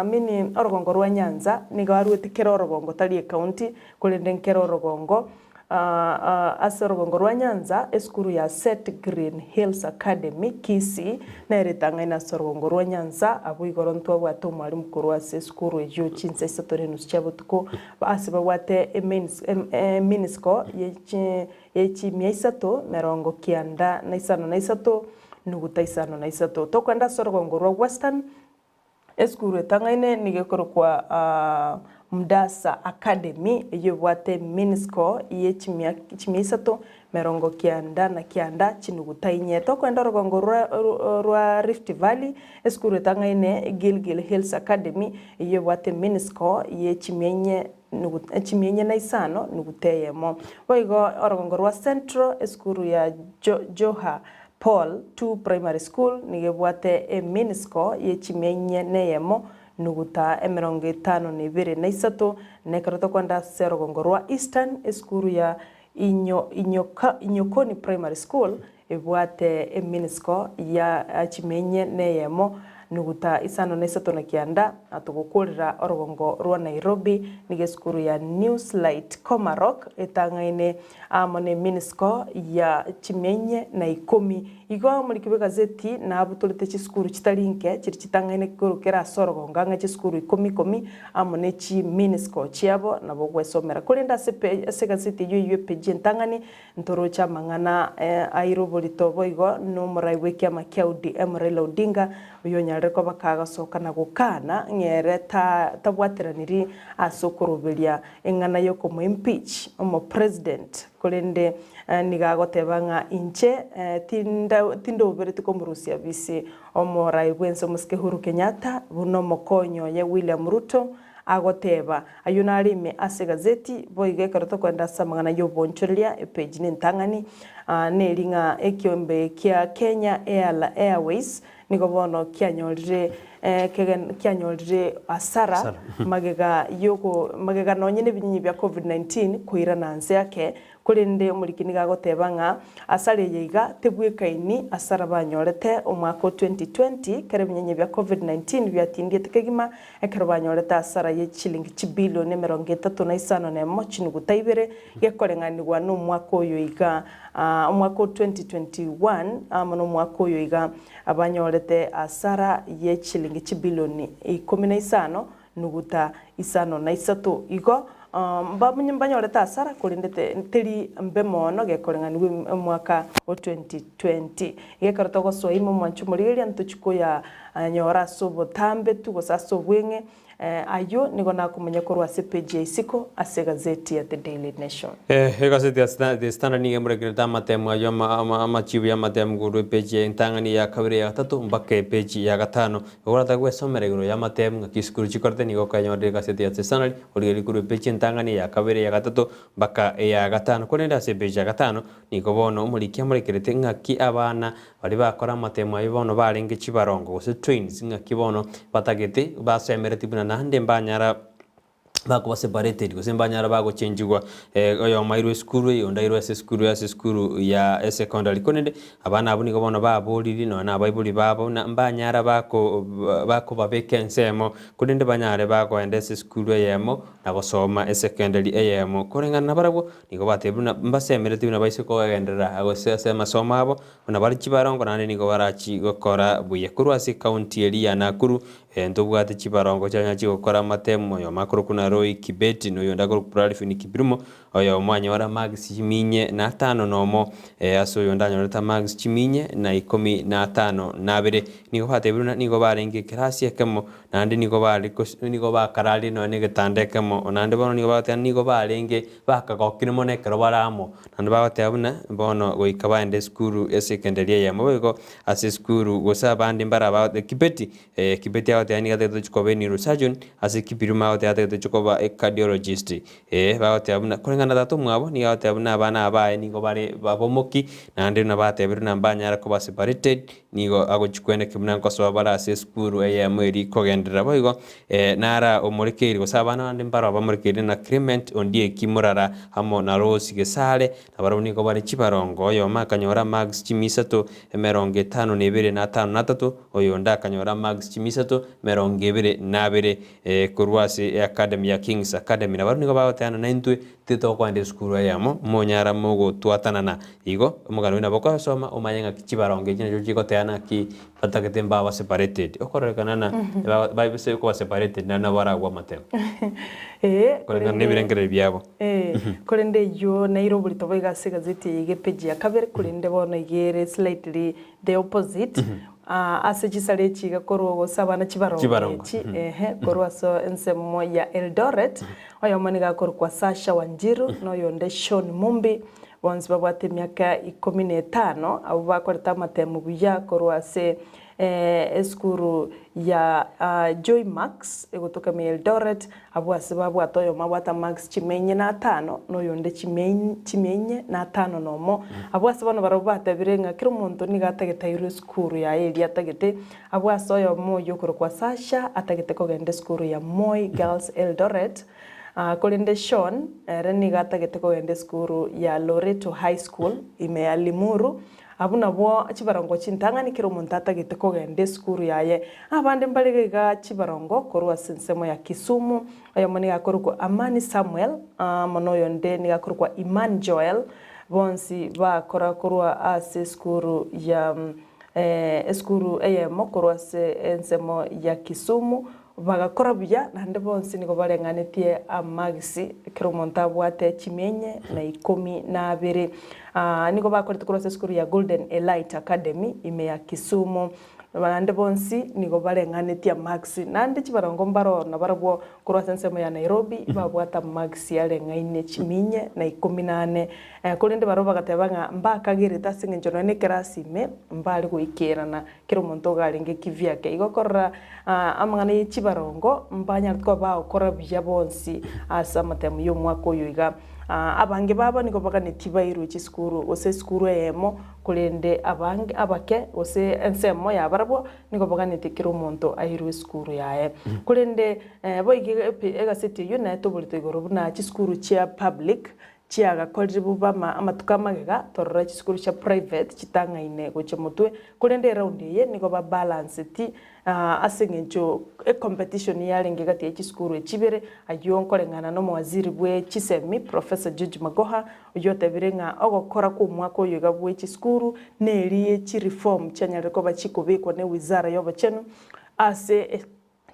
Mean orogongo rwa Nyanza nigo aruete kera orogongo tari ecounty korende nkera orogongo Ase orogongo rwa Nyanza, esukuru ya Set Green Hills Academy, Kisii, nere etang'aine ase orogongo rwa Nyanza. Abwo igoro ntwabwate omwalimu korwa ase esukuru eyio chinsa isato na enusu chia botuko ase babwate eminisiko ye chimia isato merongo kianda na isano na isato nuguta isano na isato. Tokoenda ase orogongo rwa Western, Esukuru etang'aine nigo ekorokwa Mdasa Academy eyio ebwate mean score ye chimia chimia isato merongo kianda na kianda chinuguta inye. Tokoenda orogongo rwa rwa Rift Valley, esukuru etang'aine Gilgil Hills Academy eyio ebwate mean score ye chimia inye nugu chimia inye na isano nuguta eyemo. Boigo orogongo rwa Central, esukuru ya Jo Joha Paul 2 Primary School nigo ebwate emean score ye chimia inye na eyemo nuguta emerongo etano na ebere na isato, na ekero tokoenda ase orogongo rwa Eastern, esukuru ya Inyo Inyoka Inyokoni Primary School ebwate emean score ya chimia inye na eyemo nuguta isano na isato na kianda, na togokorera orogongo rwa Nairobi nigo esukuru ya Newslight Komarok etang'aine Amo neminisiko ya chimia inye na ikomi. Igo omoriki bw'egazeti nabutorete chisukuru chitari nke chiria chitang'aine korokera ase orogongo ang'e chisukuru ikomi ikomi amo ne chiminisiko chiabo nabo ogwesomera. Korende ase ase egazeti eyio eyio epeji entang'ani ntoroche amang'ana aire oborito boigo nomorai bw'ekiama kia ODM Raila Odinga oyonyarire koba kagosoka na gokana ng'ere tabwateraniri ase okoroberia Eng'ana y'okomoimpeach omopresident, korende nigo agoteba ng'a inche tindobereti komorusia bisi omorai bwense omosike Uhuru Kenyatta buna omokonyi oye William Ruto agoteba. Ayio nare ime ase egazeti, boigo ekero tokoenda ase amang'ana y'obonchoreria epage nentang'ani neri ng'a ekiombe kia Kenya Airways Nigo bono kianyorire kianyorire hasara magega yoko magega nonye nebinyinyi bia Covid-19 koirana nse ake, korende omoriki nigo agoteba ng'a hasara eye iga tebwekaini hasara banyorete omwaka o 2020 kero ebinyinyi bia Covid-19 biatindiete kegima ekero banyorete hasara ye chilingi chibilioni emerongo etato na isano na emo chinuguta ibere gekoreng'anigwa nomwaka oyo iga. Omwaka o 2021 amo nomwaka oyo iga abanyorete hasara ye chilingi chibilioni ikomi na isano nuguta isano na isato. Igo mbanyorete hasara korende teri mbe mono gekoreng'anigwa omwaka o 2020. Iga ekero togosoa ime omwancho omorigereria ntochi koyanyora ase obotambe tu gose ase obweng'e. Ayio nigo nakomanya korwa ase epeji ya isiko ase egazeti ya The Daily Nation.
Egazeti ya The Standard nigo emorekerete amatemo ayio amachibu y'amatemo korwa epeji ya entang'ani eya kabere eya gatato mpaka epeji ya gatano. Igo oratake gwesomera igoro y'amatemo ng'aki chisukuru chikorete nigo okenyorera egazeti ya The Standard origererie korwa epeji entang'ani eya kabere eya gatato mpaka eya gatano. Korende ase epeji ya gatano nigo bono omoriki amorekerete ng'aki abana Baria bakora amatemo ayio bono barenge chibarongo, gose twins, ng'aki bono batagete, basemeretie buna naende mbanyara Bakoba separated gose mbanyara bagochenchigwa oyomo airwe esukuru eye onde airwe ase esukuru ase esukuru ya esecondary. Korende abana abwo nigo bono baboriri nonya na abaibori babo buna mbanyara bako bakobabeka ensemo korende banyare bagoenda ase esukuru eyemo na gosoma esecondary eyemo. Koreng'ana nabarabwo nigo batebire buna mbasemeretie buna baise kogenderera gose ase amasomo abo buna bare chibarongo naende nigo barachi gokora buya. Korwa ase ecounty eria ya Nakuru Ntobwate chibarongo chianya chigokora amatemo, oyomo akorokwa na Roy Kibeti, na oyonde akorokwa Pralvin Kiplimo, oyomo anyore marks chiminye na atano nomo, ase oyonde anyorete amarks chiminye na ikomi na atano na abere. Nigo batebirwe ng'a nigo barenge ekerasi ekemo, naende nigo bare gos nigo bakararire nonya na egetanda ekemo, naende bono nigo bagoteba nigo barenge bakagokire mono ekero bare amo, naende bagoteba buna bono goika baende esukuru ase ekenderia eyemo. Boigo ase esukuru gose abande mbare aba Kibeti Kibeti agoteba nigo atagete gochia koba eneurosurgeon, ase Kipiruma agoteba atagete gochia koba ecardiologist. Bagoteba buna koreng'ana na tata omwabo nigo agoteba buna abana aba baye nigo bare babomoki, naende buna batebirie buna mbanyara koba separated, nigo agochia kweneki buna nkosoa bare ase esukuru eyemo eria kogenderera. Boigo nara omorekeiri gose abana bande mbaro abamorekeire na Clement Ondieki Murara amo na Rose Gesare, Nabarabwo nigo bare chibarongo, oyomo akanyora marks chimia isato emerongo etano na ebere na atano na atato, oyonde akanyora marks chimia isato emerongo ebere na abere korwa ase eacademy ya Kings Academy. Nabarabwo nigo bagoteana naintwe titokoenda esukuru eyemo, monyara mogotwatanana. Igo omogano oyio nabo okoyosoma omanye ng'aki chibarongo echi nachio chigoteana ng'aki batagete mbaba separated. Okororekana na baise koba separated naende nabo baragwe amatemo.
Ee,
Koreng'ana na ebirengererio biabo.
Ee, korende eyio neire oborito boigo ase egazeti eye iga epeji ya kabere, korende bono iga ere slightly the opposite, ase chisare echi iga korwa gose abana chibarongo
Chibarongo,
echi, ehe, korwa ase ensemo ya Eldoret, oyomo nigo akorokwa Sasha Wanjiru, na oyonde Sean Mumbi, bonsi babwate emiaka ikomi na etano, abwo bakorete amatemo buya korwa ase Esukuru ya Joy Marks egotoka ime ya Eldoret, abwo ase babwate oyomo abwate amarks chimia inye na atano, na oyonde chimia inye na atano na omo. Abwo ase bono barabwo batebire ng'a kera omonto nigo atagete airwe esukuru yaye eria atagete. Abwo ase oyomo oyio okorokwa Sasha atagete kogenda esukuru ya Moi Girls Eldoret, korende Sean ere nigo atagete kogenda esukuru ya Loreto High School ime ya Limuru. Abwo nabwo chibarongo chintang'ani kera omonto atagete kogenda esukuru yaye. Abande mbare iga chibarongo korwa ase ensemo ya Kisumu, oyomo nigo akorokwa Amani Samuel, amo noyonde nigo akorokwa Iman Joel, bonsi bakora korwa ase esukuru ya esukuru eyemo korwa ase ensemo ya Kisumu, Bagakora buya, naende bonsi nigo bareng'anetie amagisi, ekero omonto abwate chimia inye na ikomi na abere. Nigo bakorete korwa ase esukuru ya Golden Elite Academy ime ya Kisumu. Naende bonsi nigo bareng'anetie amagisi, naende chibarongo mbaro nabarabwo korwa ase ensemo ya Nairobi babwate amagisi areng'aine chimia inye na ikomi na ane. Korende barabwo bagateba ng'a mbakagerete ase eng'encho nonya na ekerasi ime mbare goikerana Kera omonto iga arenge kivyake. Igo korora amang'ana ye chibarongo mbanyarete koba bagokora buya bonsi ase amatemo y'omwaka oyo iga. Abange babo nigo baganetie bairwe chisukuru gose esukuru eyemo, korende abange abake gose ensemo ya barabwo nigo baganetie kera omonto airwe esukuru yaye. Korende boigo egaseti eyio netoborete igoro buna chisukuru chia public Chiagakorire bobe amatuko amagega, torora chisukuru chia private chitang'aine gochia motwe, korende eround eye nigo ba balanceti ase eng'encho ecompetition yarenge gati ye chisukuru echi ibere, ayio nkoreng'ana na omowaziri bwe chisemi Professor George Magoha oyio otebire ng'a ogokora kwa omwaka oyo iga bwe chisukuru neri chireform chianyarire koba chikobekwa ne wizara yobochenu ase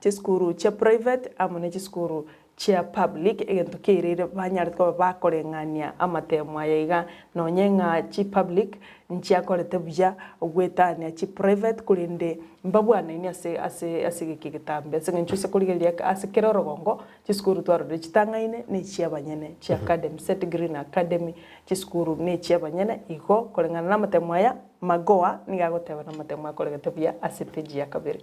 chisukuru chia private amo ne chisukuru chia public, egento kiairire banyarete koba bakoreng'ania amatemo aya iga, nonye ng'a chi public nchiakorete buya goetania chi private korende mbabwanaini ase ase ase egeki egetambe. Ase eng'encho ase korigereria ase kera orogongo, chisukuru twarorire chitang'aine na echia abanyene, chi academy, Set Green Academy, chisukuru na echia abanyene, igo koreng'ana na amatemo aya, Magoa nigo agoteba namatemo akoregete buya ase epeji ya kabere.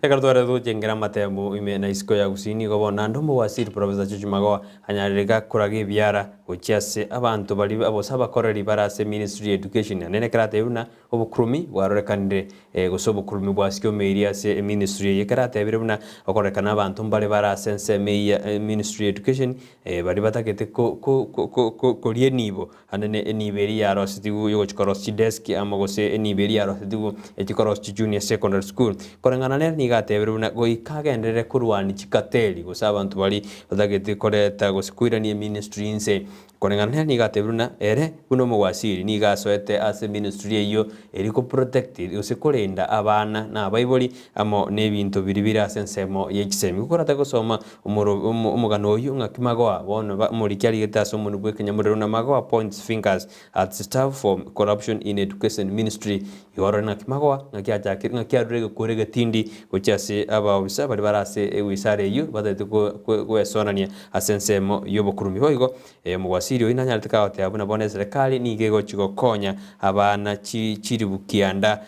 Ekero twarete gochengera amatemo ime na isiko ya Gusii nigo bono naende omowasiri Professor George Magoha anyarire gakoraga ebiara gochia ase abanto baria gose abakoreri bare ase Ministry ya Education. Koreng'ana nere ekero atebire buna obokuromi bwarorekanire gose obokuromi bwasikiomeiri ase eministry eye ekero atebire buna okorekana abanto mbare bare ase ensemo eye ya ministry ya education baria batagete koria enibo Ande ne enibo eria yarosetigwe yogochia korosia chideski amo gose enibo eria yarosetigwe echia korosia chijunior secondary school. Koreng'ana nere nigo atebire buna goika agenderere korwania chikateli gose abanto baria batagete koreta gose koirania eministry inse. Koreng'ana nere nigo atebire buna ere buna omogwasiri nigo asoete ase eministry eyio eri koprotect gose korenda abana na abaibori amo na ebinto biria bire ase ensemo ye chisemi. Gokorata gosoma Omoro omo omogano oyio ng'aki magoa bono ba omoriki arigete ase omonwa bw'ekenyamorero na magoa points fingers at staff for corruption in education ministry. Igo orore ng'aki magoa ng'aki achakire ng'aki arure egekuro egetindi gochia ase abaofisa baria bare ase ewisara eyio batagete ko ko goesonania ase ensemo y'obokurumi. Boigo omogwasiri oyio nanyarete kagoteba buna bono eserekari nigo egochi gokonya abana chi chiribu kianda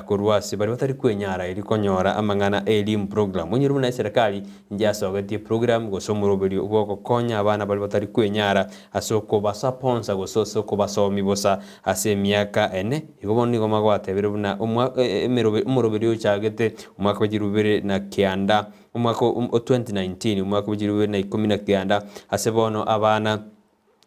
Korwa ase baria batari kwenyara erio konyora amang'ana a Elimu Program. Onyore buna eserekari njasogetie eprogram gose omoroberio bw'ogokonya abana baria batari kwenyara ase okobasaponsa gose ase okobasomia bosa ase emiaka ene. Igo bono nigo magwatebire buna omwa emerobe omoroberio ochagete omwaka bwe chilifu bibere na kianda omwaka o 2019 omwaka bwe chilifu bibere na ikomi na kianda ase bono abana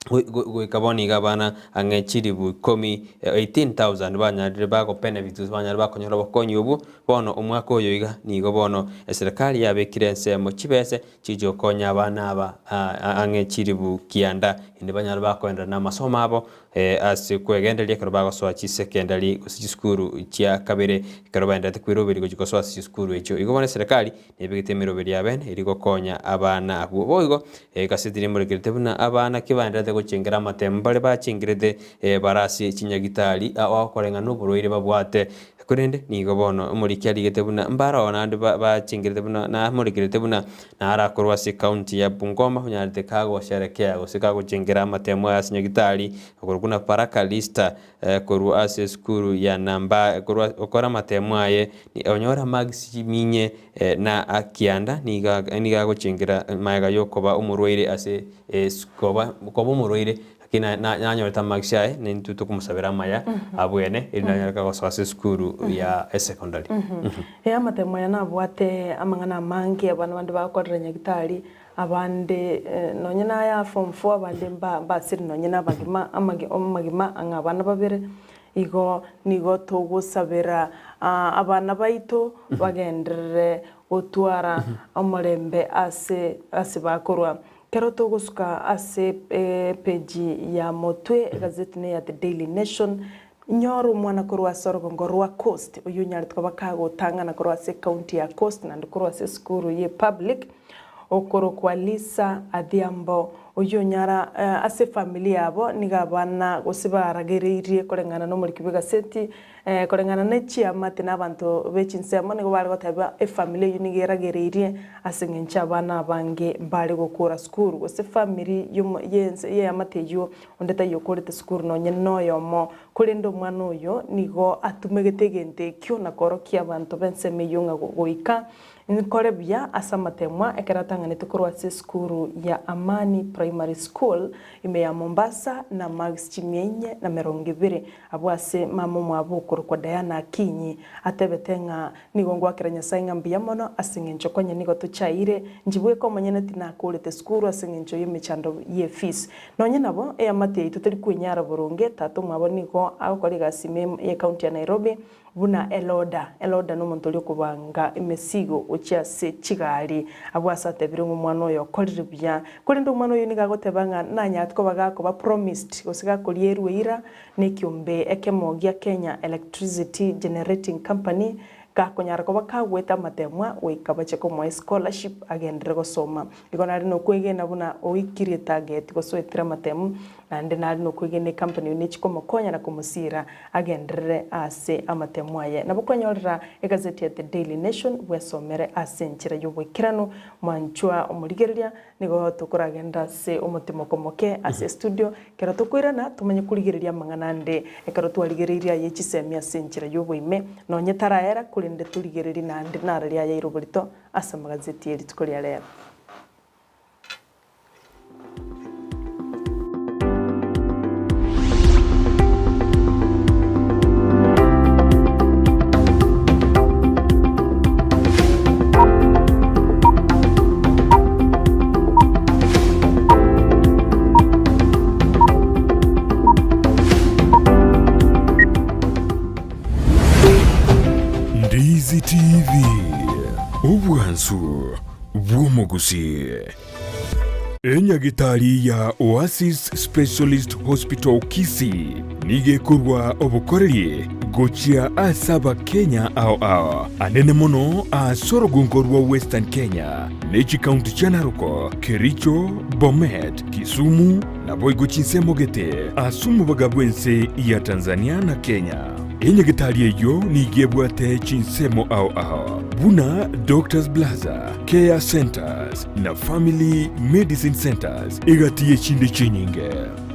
Goika bono iga abana ang'e chilifu ikomi, 18,000, banyarire bagobenefit gose banyarire bakonyora obokonyi obwo. Bono omwaka oyo iga nigo bono eserekari yabekire ensemo chibese chigochia gokonya abana aba ang'e chilifu kianda ende banyare bakoenderera na amasomo abo ase kwegendereria ekero bagosoa chisekendari gose chisukuru chia kabere ekero baendererete kweroberia gochia gosoa ase chisukuru echio. Igo bono eserekari Nebegete emeroberi y'abene eria gokonya abana abwo. Boigo egaseti nemorekerete buna abana ki baendererete gochengera amatemo bare bachengerete bare ase chinyagitari aokoreng'ana noborwaire babwate. Korende nigo bono omoriki arigete buna mbaroo naende bachengerete buna namorekerete buna narakorwa ase ecounty ya Bungoma onyarete kagosherekea gose kagochengera amatemo aya ase nyagitari okorokwa buna Baraka Lister Korwa ase esukuru ya namba korwa okore amatemo aye onyore amarks chiminye na kianda nigo nigo agochengera magega yokoba omorwaire ase koba koba omorwaire lakini nanyorete amarks aye nintwe tokomosabera amaya abwene erinde anyare gosoa ase esukuru ya esecondary.
Ee amatemo aya nabwate amang'ana amange abana bande bagokorera nyagitari Abande nonye naya form four abande mbasire nonye na abagima amagima ang'e abana babere, igo nigo togosabera abana baito bagenderere gotwara omorembe ase ase bakorwa. Ekero togosuka ase epage ya motwe egazeti neya The Daily Nation, Inyore omwana korwa ase orogongo rwa Coast, oyio onyarete koba kagotang'ana korwa ase ecounty ya Coast naende korwa ase esukuru ye public, okorokwa Lisa Adhiambo, oyio onyara ase efamiri yabo nigo abana gose baragereirie koreng'ana nomoriki bw'egaseti, koreng'ana ne chiamate na abanto be chinsemo nigo bare goteba efamiri eyio nigo eragereirie ase eng'encho abana abange mbare gokora sukuru gose efamiri yomo yense yeamate eyio Onde taiyo okorete sukuru nonye noyomo, korende omwana oyo nigo atumegete egento ekio na koorokia abanto b'ensemo eyio ng'a goika nkore buya ase amatemwa ekero atang'anete korwa ase esukuru ya Amani Primary School ime ya Mombasa na marks chimia inye na merongo ebere abwo ase mama omwabo okorokwa Diana Akinyi atebete ng'a nigo ngoakera Nyasae ng'a mbuya mono ase eng'encho konya nigo tochaire nchibweka omonyene tinakorete sukuru ase eng'encho y'emechando y'efees Nonye nabo, eamate yaito teri kwenyara boronge, tata omwabo nigo agokora egasi ime y'ecounty ya Nairobi buna eloda. Eloda nomonto oria okobanga emesigo gochia ase chigari. Abwo ase atebire ng'a omwana oyo okorire buya. Korende omwana oyo nigo agoteba ng'a nanyarete koba gakoba promised gose gakorierwa eira nekiombe ekemo gia Kenya Electricity Generating Company gakonyara koba kagwete amatemwa goika bache komoa escholarship agenderere gosoma. Igo nare nokwegena buna oikirie target gose oetire amatemu, naende nare nokwegena ecompany eyio nechi komokonya na komosiira agenderere ase amatemu aye. Nabo kwanyorera egazeti ya The Daily Nation bwesomere ase enchera y'oboikeranu. Mwanchwa omorigereria, nigo tokoragenda ase omotimoko moke ase estudio, ekero tokoirana tomanye korigereria amang'ana ande ekero twarigereirie aye chisemi ase enchera y'oboime, nonye taraera korende torigererie naende nararia ayaire oborito Ase amagazeti ye rituko ria rero.
Obwansu bw'omogusii. Enyagitari ya Oasis Specialist Hospital Kisii nigo ekorwa obokoreri gochia ase Abakenya ao ao, anene mono ase orogongo rwa Western Kenya ne chikaunti chia Narok, Kericho, Bomet, Kisumu naboigo chinsemo gete ase omobaga bw'ense ya Tanzania na Kenya. Enyagitari eyio nigo ebwate chinsemo ao ao buna Doctors Blaza, Care Centers na Family Medicine Centers egati y'echinde chinyinge.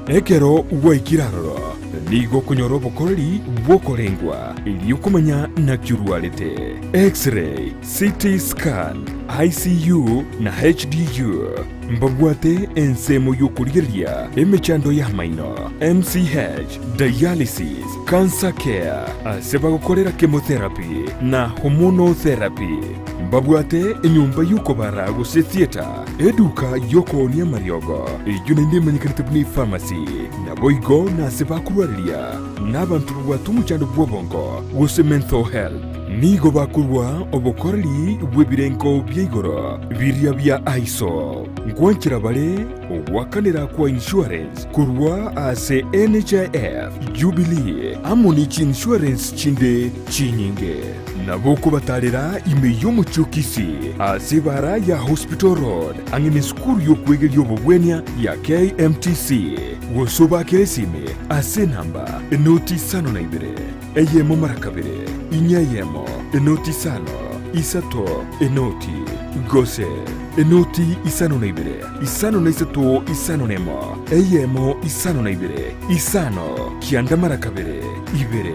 Ekero gwaikire aroro, nigo okonyora obokoreri bw'okorengwa erio komanya naki orwarete, X-ray, CT scan, ICU na HDU. Mbabwate ensemo y'okorigereria emechando y'amaino, MCH, dialysis, cancer care, ase bagokorera chemotherapy na hormonal therapy. Mbabwate enyomba y'okobara gose theatre, eduka y'okoonia amariogo, eyio naende emanyekanete buna epharmacy, naboigo nase bakorwareria nabanto babwate omochando bw'obongo gose mental health. Nigo bakorua obokoreri bw'ebirengo bia igoro biria bia ISO. Ngwanchera bare ogoakanera kwa insurance korwa ase NHIF, Jubilee amo ne chiinsurance chinde chinyinge. Nabo okobatarera ime y'omochie o Kisii ase ebara ya Hospital Road ang'e nesukuru y'okwegeria obobwenia ya KMTC, gose obaakere esimi ase enamba enoti isano na ibere, eyemo mara kabere, inye eyemo, enoti isano, isato, enoti, gose enoti isano na ibere, isano na isato, isano na emo, eyemo, isano na ibere, isano, kianda mara kabere, ibere.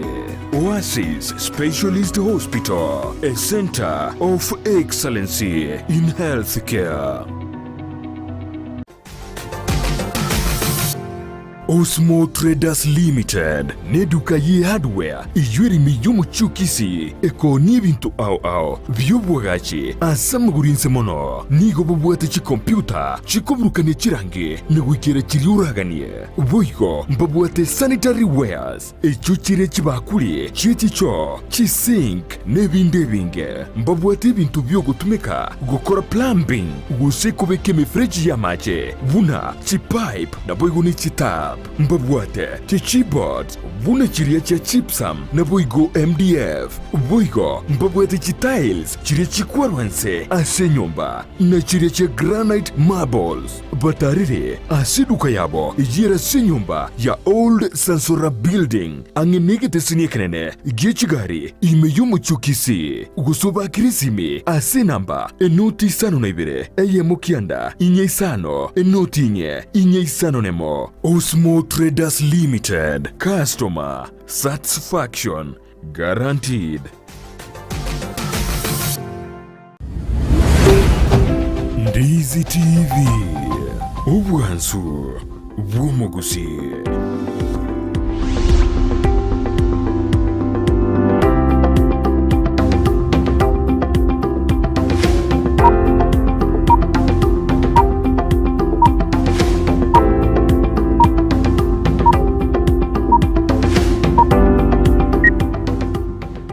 Oasis Specialist Hospital, a centre of excellency in healthcare. Osmo Traders Limited neduka ye hardware eyio ere ime y'omochie o Kisii ekoonia ebinto ao ao bi'obwagachi ase amagoro inse mono. Nigo bobwate chikompyuta chikoburukania chirangi na goikera chiria oraganie. Boigo mbabwate sanitary wares, Echio chire chibakuri chie chichoo, chisink, na ebinde ebinge. Mbabwate ebinto bi'ogotumeka gokora plumbing gose kobeka emefereji y'amache buna chipipe naboigo ne chitap. Mbabwate chichipboards buna chiria chia gypsum naboigo MDF. Boigo mbabwate chitiles chiria chikwarwa nse ase enyomba na chiria chia granite marbles. Batarire ase eduka yabo eyere ase enyomba ya Old Sansora Building, ang'e negeteseni ekenene gie chigari ime y'omochie o Kisii, gose obakere esimi ase enamba enoti isano na ibere, eyemo kianda, inye isano, enoti inye, inye isano nemo. Osmo Traders Limited, Customer Satisfaction Guaranteed. Ndizi TV, obwansu bw'omogusii.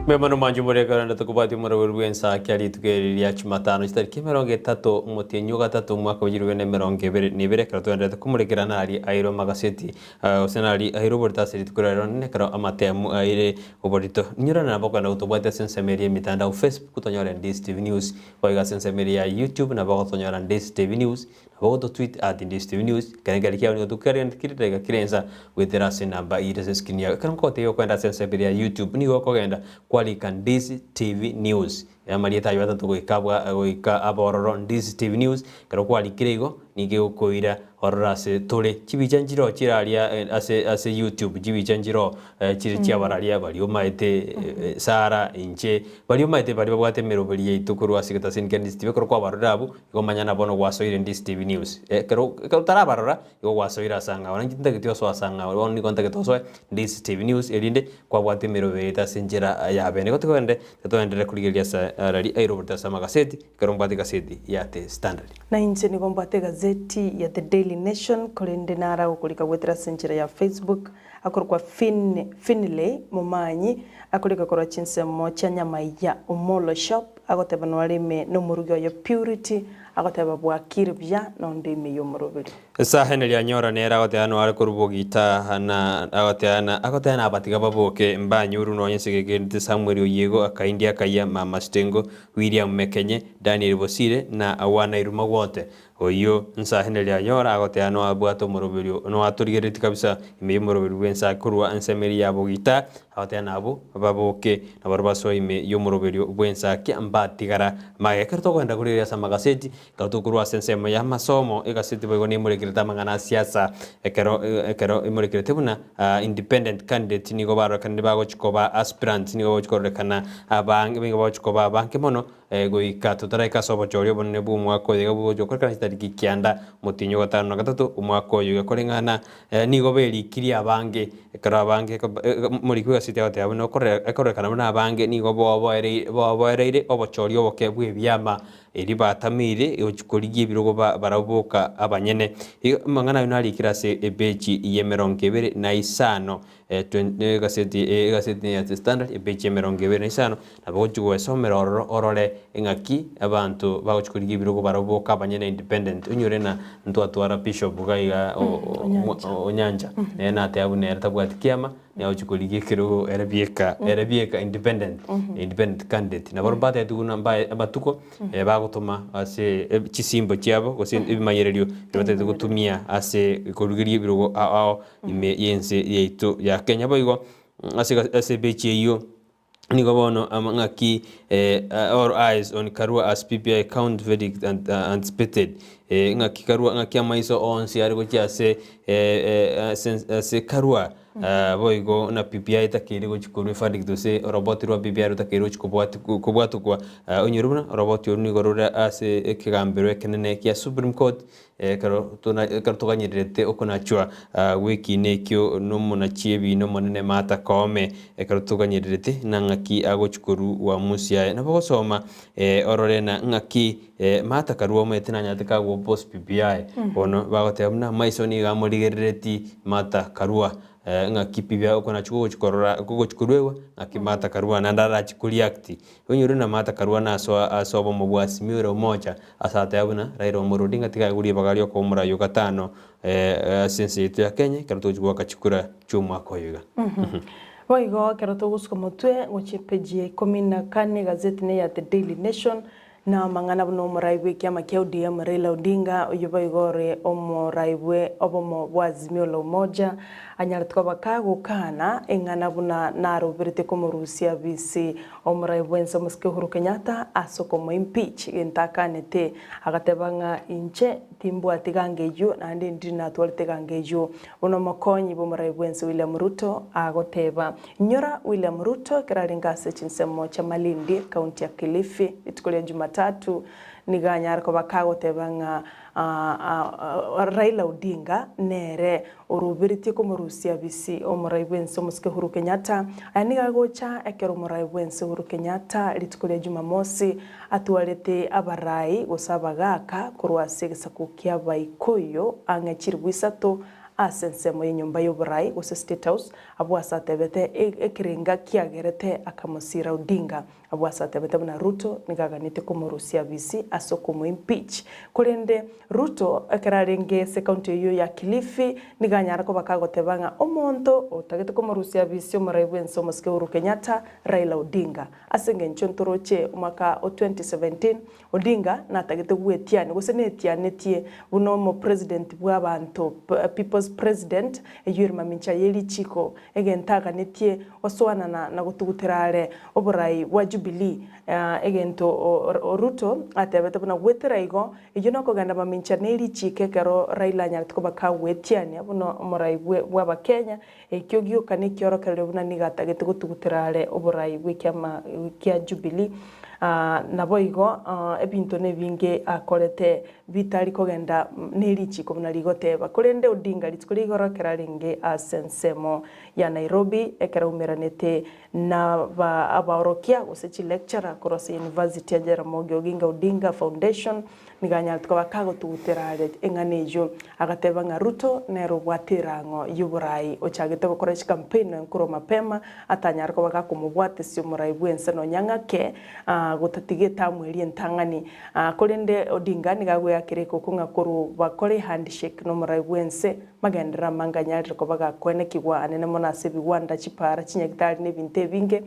Mbuya mono mwanche more ekero rende tokobwatia omoroberi bw'ensa kia rituko eri ria Jumatano chitariki emerongo etato omotienyi o gatato omwaka wa chilifu emerongo ebere na ebere ekero twenderete komorekera nari aire amagaseti gose nari aire oborito ase rituko riaye rionene ekero amatemu aire oborito. Inyora nabo okogenda gotobwatia ase ensemo eria y'emitandao Facebook tonyore Ndizi TV News, boigo ase ensemo eria ya YouTube nabo ogotonyora Ndizi TV News, Nabo ogoto tweet at Ndizi TV News, ekero ekero kiabo nigo tokerente kera edageka kera ensa goetera ase enamba ere ase escreen yao. Ekero nkogotebia okoenda ase ensemo eria ya YouTube nigo okogenda kwarika Ndizi TV News. Amarieta ayio atato goika abwa goika abororo Ndizi TV News, ekero kwarikire igo nigo egokoira ororo ase tore. Chibicha nchiroo chire aria ase ase YouTube chibicha nchiroo chire chiabararia baria omaete Sarah inche baria omaete baria babwate emeroberi yaito korwa ase egetaseni kia Ndizi TV ekero kwabarorire abwo Igo omanya na bono gwasoire Ndizi TV News. Ekero ekero otarabarora, igo gwasoire ase ang'ao. Naki ntagete osoe ase ang'ao, bono nigo ntagete osoe Ndizi TV News erinde kwabwate emeroberi yaito ase enchera ya bene. Igo togende togenderere korigereria ase arari airoborete ase amagaseti, ekero mbwate egaseti ya The Standard.
Na inche nigo mbwate egazeti ya The Daily Nation, korende nara gokorika goetera ase enchera ya Facebook. Akorokwa Fin, Finlay Momanyi, akorika korwa chinsemo chia Nyamaiya Omolo Shop, agoteba noare ime nomorugi oye Purity, agoteba bwakire buya nonde ime y'omoroberi.
Esaha rianyora nere agoteba noare korwa bogita na agoteba na agoteba na abatiga baboke mbanyuru nonye ase egegendete Samuel Oyiego Akaindi Akayia Mama Sitengo William Mekenye Daniel Bosire na Awana Magwote Oyio nsahene rianyora agoteba noabwate omoroberio noatorigeretie kabisa ime y'omoroberio bw'ensa korwa ensemo eria ya bogita agoteba nabo baboke nabaro basoe ime y'omoroberio bw'ensakia mbatigara magega. Ekero tokogenda korigereria ase amagaseti ekero tokorwa ase ensemo ya amasomo egaseti boigo nemorekerete amang'ana a siasa ekero ekero emorekerete buna independent candidate nigo barorekanire bagochi koba aspirants nigo bagochi kororekana abange nigo bagochi koba abange mono Goika totaraika ase obochori obonene bw'omwaka oyo iga bogochia gokorekana chitariki kianda, omotienyi o gatano na gatato, omwaka oyo iga koreng'ana nigo berikirie abange, ekero abange moriki bw'egaseti agoteba buna ekororekana buna abange nigo boboereire obochori oboke bw'ebiama erio batameire gochia korigia ebirogo barabwo boka abanyene. Igo amang'ana ayio narikire ase epeji y'emerongo ebere na isano. Egaseti egaseti ya The Standard epeji emerongo ebere na isano, nabo ogochia goesomera ororo orore eng'aki abanto bagochia korigia ebirogo barabwo boka abanyene independent, onyore ng'a ntwatwara bishop iga iga Onyancha, nere nateba buna ere tabwati kiama, nigo agochia korigia ekerogo ere bieka ere bieka independent, independent candidate. Nabo mbatebiwe buna mbae amatuko bagotoma ase chisimbo chiabo gose ebimanyererio biria batagete gotumia ase korugeria ebirogo ao ao. ime y'ense yaito ya Kenya. Boigo ase ase epeji eyio nigo bono ng'aki all eyes on Karua as BBI count verdict anticipated ng'aki Karua ng'aki amaiso onsi are gochia ase ase Karua boigo na BBI etakeire gochia korwa verdict gose oroboti rwa BBI rotakeire gochia kobwatokwa onyore buna oroboti oru nigo rore ase ekegambero ekenene kia Supreme Court Ekero ekero toganyererete okonachwa gw'ekiina ekio nomonachi ebiina omonene Martha Koome, ekero toganyererete na ng'aki agochi korwa uamusi aye. Nabo ogosoma orore na ng'aki Martha Karua omanyete nanyarete kagwa oppose BBI. Bono bagoteba buna amaiso nigo amorigerereti Martha Karua ng'aki pi bia okonachi gogochi korora gogochi koruegwa ng'aki Martha Karua naende arachi ko react. Onyore buna Martha Karua nasoa ase obomo bwa Azimio la Umoja ase ateba buna Raila Omolo Odinga tiga aegwe ribaga riokoba omorai o gatano ase ense yaito ya Kenya ekero togochi goaka chikura chi'omwaka oyo iga.
Boigo ekero togosuka motwe gochia epeji ya ikomi na kane egazeti neya The Daily Nation, Na amang'ana buna omorai bw'ekiama kia ODM Raila Odinga, oyio boigo ore omorai bwe obomo bwa Azimio la Umoja, anyarete koba kagokana eng'ana buna naroberete komorusia bisi omorai bwense omosike Uhuru Kenyatta ase okomoa impeach gento akanete agateba ng'a inche timbwati ganga eyio naende ndiri natwarete ganga eyio buna omokonyi bw'omorai bwense William Ruto agoteba. Inyora William Ruto ekero arenge ase chinsemo chia Malindi, ekaunti ya Kilifi, rituko ria Jumatatu, nigo anyare koba kagoteba ng'a Raila Odinga nere oroberetie komorusia bisi omorai bwense omosike Uhuru Kenyatta. Aya nigo agocha ekero omorai bwense Uhuru Kenyatta rituko ria Jumamosi atwarete abarai gose abagaka korwa ase egesaku kia Abaikoyo ang'e chilifu isato ase ensemo y'enyomba y'oborai gose State House Abwo ase atebete ekerenga kiagerete akamosiira Odinga. Abwo ase atebete buna Ruto nigo aganetie komorusia bisi ase okomoimpeach. Korende Ruto ekero arenge ase ecounty eyio ya Kilifi nigo anyara koba kagoteba ng'a omonto otagete komorusia bisi omorai bwense omosike Uhuru Kenyatta, Raila Odinga. Ase engencho ntoroche omwaka o 2017 Odinga natagete gwetiania gose netianetie buna omopresident bw'abanto, people's president, eyio ere mamincha ye richiko, egento aganetie gosoanana na gotugutera are oborai bwa Jubilee, egento Ruto atebete buna gwetera igo, eyio nokogenda mamincha ne richiko ekero Raila anyarete koba kagwetiania buna omorai bw'abakenya, ekio gioka nekiorokererio buna nigo atagete gotugutera are oborai bw'ekiama kia Jubilee. Naboigo ebinto nebinge akorete bitari kogenda nerichiko buna rigoteba. Korende Odinga rituko ria igoro ekero arenge ase ensemo ya Nairobi ekero aumeranete na abaorokia gose chilecturer korwa ase University ya Jaramogi Oginga Odinga Foundation nigo anyarete koba kagotugutera are eng'ana eyio agateba ng'a Ruto nere obwate erang'o y'oborai ochagete gokora chicampaign nonye korwa mapema atanyare koba gakomobwatesia omorai bw'ense nonya ng'ake gotatiga etamu eria entang'ani. Korende Odinga nigo agoeakera ekoko ng'a korwa bakore ehandshake nomorai bw'ense magenderero amange anyarire koba gakoenekigwa anene mono ase ebigwanda, chipara, chinyagitari na ebinto ebinge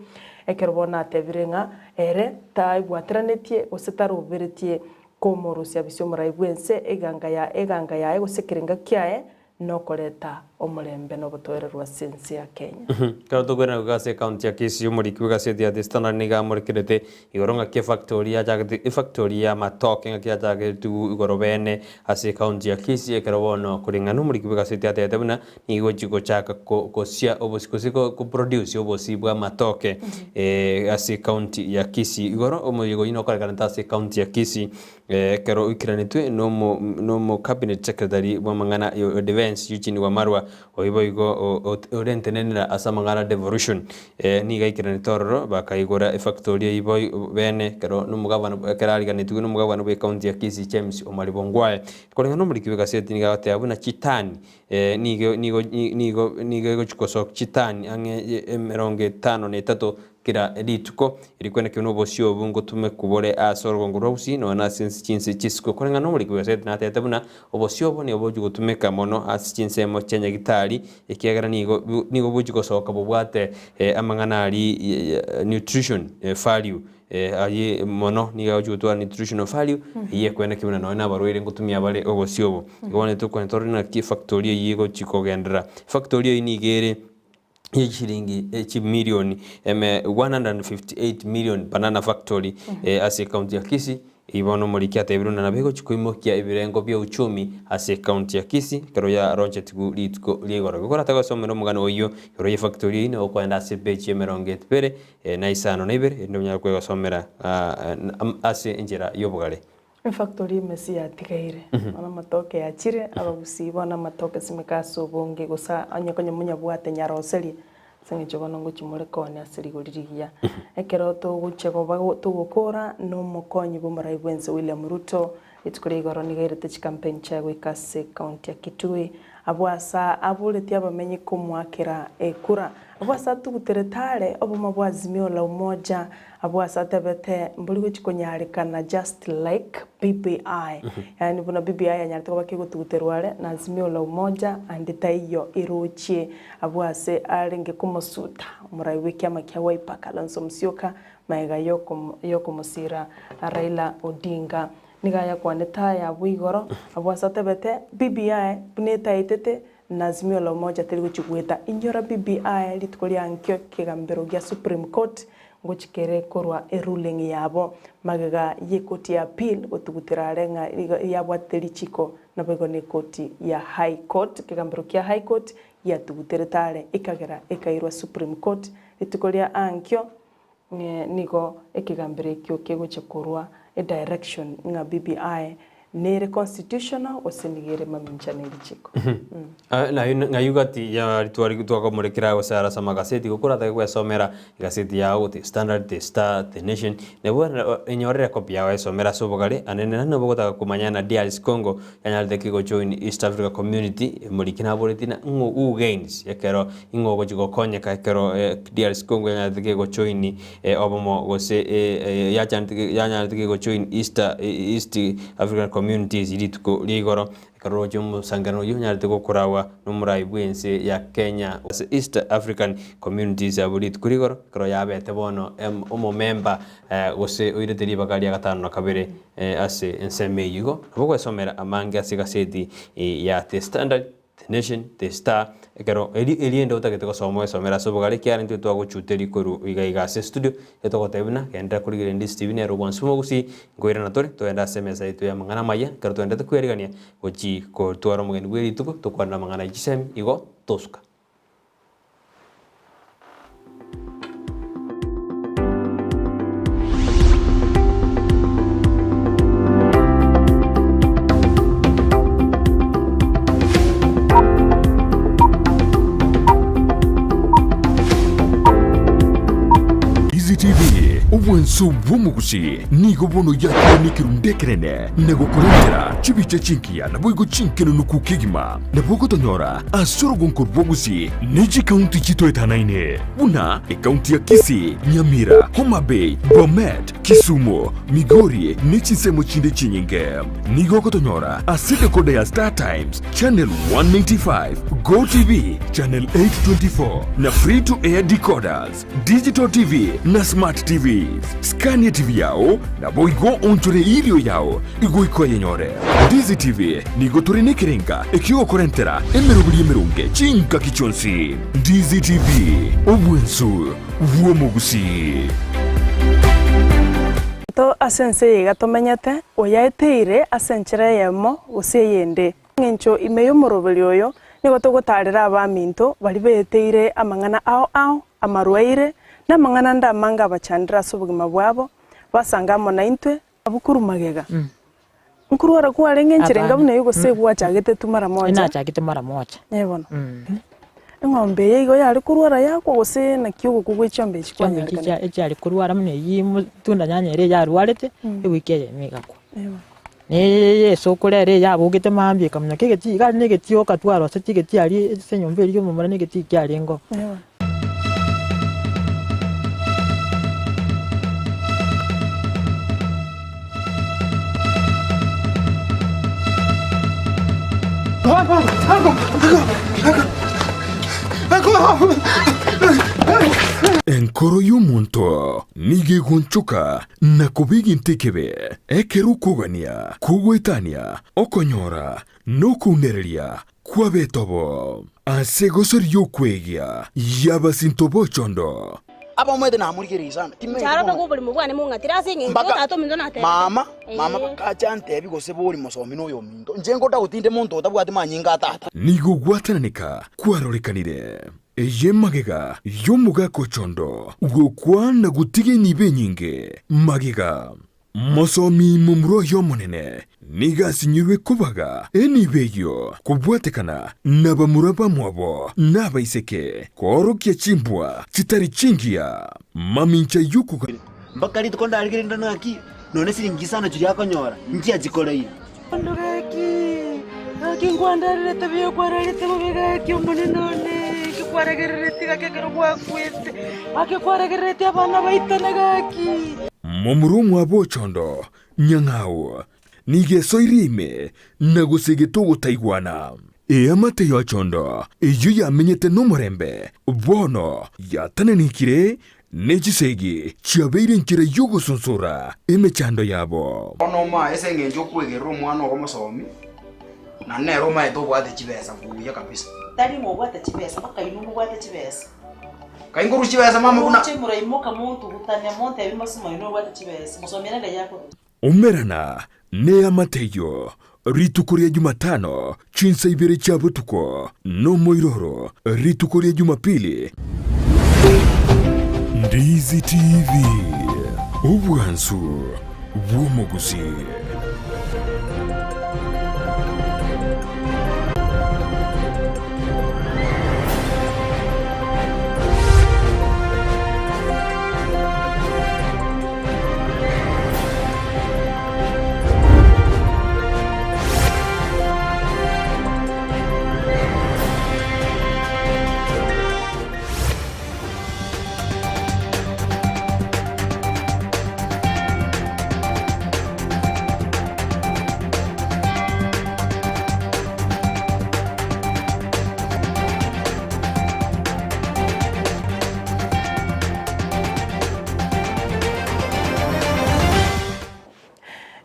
ekero bono atebire ng'a ere taebwateranetie gose taroberetie komorusia bisia omorai bw'ense eganga ya eganga yaye gose ekerenga kiaye nokoreta omorembe na obotoereru ase ense ya Kenya.
Ekero tokwerana goika ase ekaunti ya Kisii, omoriki bw'egaseti ya The Standard nigo amorekerete igoro ng'aki efactori yachagete efactori y'amatoke ng'aki yachagetigwe igoro bene ase ekaunti ya Kisii ekero bono koreng'ana omoriki bw'egaseti atebete buna nigo egochi gochaka ko gosia obosi gose ko koproduce obosi bw'amatoke ase ekaunti ya Kisii. Igoro omoyega oyio nokorekanete ase ekaunti ya Kisii Ekero oikeranetwe nomo cabinet secretary bw'amang'ana ya defence Eugene Wamalwa, oyio boigo ore ntenenera ase amang'ana a devolution, nigo aikeranete ororo bakaigora efactory eyio boigo bene ekero nomogabana ekero ariganetiwe nomogabana bwe county ya Kisii James Omariba Ongwae. Koreng'ana nomoriki bw'egaseti nigo agoteba buna chitani nigo nigo nigo nigo egochi kosoka chitani ang'e emerongo etano na etato Kera rituko rikwenekio nobosio obo ngotumekwa bore ase orogongo rwa Gusii nonya nase ense chinse chisiko. Koreng'ana nomoriki bw'egaseti natebete buna obosio obo nigo bogochia gotumeka mono ase chinsemo chia Nyagitari ekiagera nigo nigo bogochia gosoka bobwate amang'ana aria nutrition value aye mono nigo agochia gotwara nutritional value eyio ekwenekio buna nonya nabarwaire ngotumia bare obosio obo. Igo bono tokonyora torore naki efactory eyio egochia kogenderera. Efactory eyio nigo ere ye chiringi chimilioni eme 158 million banana factory ase ekaunti ya Kisii. Eyio bono omoriki atebire buna nabo egochi koimokia ebirengo bia uchumi ase ekaunti ya Kisii ekero yaronchetigwe rituko ria igoro. Igo korate gosomera omogano oyio igoro ye factory eyio nabo okoenda ase epeji ya emerongo ebere na isano na ibere erinde onyare kwegosomera ase enchera y'obogare.
Efactory emesi yatigaire, bono amatoke yachire, abagusii bono amatoke simeka ase obonge gose onye konya monyabwate nyaroserie, ase eng'encho bono ngochia more koonia ase rigori rigiya. Ekero togochia koba togokora na omokonyi bw'omorai bw'ense William Ruto, rituko ria igoro nigo airete chicampaign chiaye goika ase ecounty ya Kitui, abwo asa aboretie abamenyi komoakera ekura. Abwo ase atuguterete are obomo bwa Azimio la Umoja Abwo ase atebete, Mbori gochia konyarekana just like BBI. Yaani buna BBI yanyarete koba kegotuguterwa are na Azimio la Umoja ande taiyo erochie. Abwo ase arenge komosuta omorai bw'ekiama kia Wiper Kalonzo Musyoka magega yokomosira Raila Odinga. Nigo ayakwanete aya abwo igoro, abwo ase atebete, BBI buna etaetete na Azimio la Umoja teri gochia goeta. Inyora BBI rituko ria nkio ekegambero gia Supreme Court Ngochia kere korwa eruling yabo magega y'ekoti ya appeal gotugutera are ng'a igo yabwatete richiko naboigo n'ekoti ya high court ekegambero kia high court giatuguterete are ekagera ekairwa supreme court rituko ria ankio nigo ekegambero ekio kegochia korwa edirection ng'a BBI Nere constitutional gose nigo ere mamincha ne richiko?
Ng'ai gati ya ritwari twakomorekera gose ase amagaseti gokoratake gwesomera egaseti yao The Standard, The Star, The Nation nabo enyorere copy yao esomere ase obogare anene naende nabo ogotaka komanya na DRC Congo yanyarete ki gojoin East Africa Community omoriki naboretie na ng'o who gains ekero ing'o ogochi gokonyeka ekero DRC Congo yanyarete ki gojoin obomo gose yanyarete kegojoin East East African Communities rituko ria igoro, ekero roche omosangerano oyio onyarete gokoragwa nomorai bw'ense ya Kenya ase East African Communities abwo rituko ria igoro, ekero yabete bono omomemba gose oirete ribaga ria gatano na kabere ase ensemo eyio. Igo nabo ogwesomera amange ase egaseti ya The Standard. The Nation, The Star, ekero eri eriende otagete gosoma oesomere ase obogare ekiagera intwe twagochuteria korwa iga iga ase estudio, etogotebia buna genderera korigereria Ndizi TV nere obwansu bw'omogusii, nkoirana tore togende ase emesa yaito y'amang'ana amaya, ekero togenderete kwerigania gochi kotwara omogeni bwe rituko tokwanere amang'ana ye chisemi igo tosuka.
Obwansu bw'omogusi nigo bono yakire nekerundu ekenene na gokorentera chibicha chingiya naboigo chinkenunuku kegima. Nabo ogotonyora ase orogonko rw'ogusi ne chikaunti chitoetanaine buna ekaunti ya Kisii, Nyamira, Homa Bay, Bomet, Kisumu, Migori ne chinsemo chinde chinyinge. Nigo ogotonyora ase decoder ya Star Times, Channel 195, Go TV, Channel 824 na Free to Air decoders, Digital TV na Smart TVs. Scania TV yao naboigo onchore irio yao igoika oyenyore. Ndizi TV nigo tore nekerenga ekiogokorentera emeroberi emeronge chingaki chionsi. Ndizi TV, obwensu bw'omogusii.
To ase ense eye iga tomenyete, oyaeteire ase enchera eyemo gose eyende. Engencho ime y'omoroberi oyo nigo togotaarera abaminto baria beeteire amang'ana ao ao, amarwaire, na amang'ana ande amange abachandire ase obogima bwabo, basange amo naintwe, abwo korwa magega. Nkorwara kwarenge enchera enga buna eyio gose gwachagete tu mara moja?
Nachagete mara moja.
Ee bono. Eng'ombe eye igo yare korwara yakwa gose naki ogokwa gwe chiombe echi
Chiombe echi
kwanyarekanete?
echiare korwara buna eyio motunda nyanya ere yarwarete, ewiki eyemo egakwa.
Ee bono.
Na eye esokoro ere eyabogete mambia ekaminyoka egetii, iga aria na egetii okatwarosetie egetii aria ase enyomba eria y'omomura na egetii kiarengeo.
Ee bono.
Enkoro y'omonto nigo egonchoka na koba egento ekebe, ekero okogania kogoetania okonyora na okounereria kw'abetobo. Ase egosori y'okwegia y'abasinto b'ochondo.
Abamwete namorigereria sana, timanyeti
Ncharo
bono.
toka oborimo bwane mong'atire ase eng'encho
Mpaka
tata ominto natebete.
mama, mama
Ee.
bakacha antebi gose bori mosomi noyo ominto. Inche ngoda gotinde monto otabwati manyinga a tata.
Nigo gwatananeka kwarorekanire. Eye magega y'omogaka ochondo gokwa na gotiga enibo enyinge magega. Mosomi momura oye omonene nigo asinyirwe kobaga enibo eyio kobwatekana nabamura bamwabo na abaiseke koorokia chimbwa chitari chingiya mamincha y'okoga.
Mpaka rituko ndarigereria ndore ng'aki nonye siringi isano chiria akonyora, nchiachikoreire.
Bono gaki, gaki nkwandererete buya okwararete bobe gaki omonene one, nki kwaragereretie gaki ekero gwakwete, gaki kwaragereretie abana baitane gaki.
Momura omwabo ochondo nyang'au nigo esoirie ime na gosegete ogotaigwana. Eamate y'ochondo eyio yamenyete nomorembe bono yatananikire Ne chisegi chiabeire enchera y'ogosonsora emechando yabo.
Bono omae ase engencho okwegerera omwana ogo mosomi, na nere omaete obwate chibesa buya kabisa.
Tari ng'a obwate chibesa, mpaka inwe mobwate chibesa.
Kai nkorwa chibesa mama buna.
Moche moraimoka montugutane montebie mosimo inwe obwate chibesa, mosomi ere ngai akorwa.
Umerana neamate eyio rituko ria Jumatano chinsa ibere chia botuko, nomoiroro rituko ria Jumapili. Ndizi TV, obwansu bw'omogusii.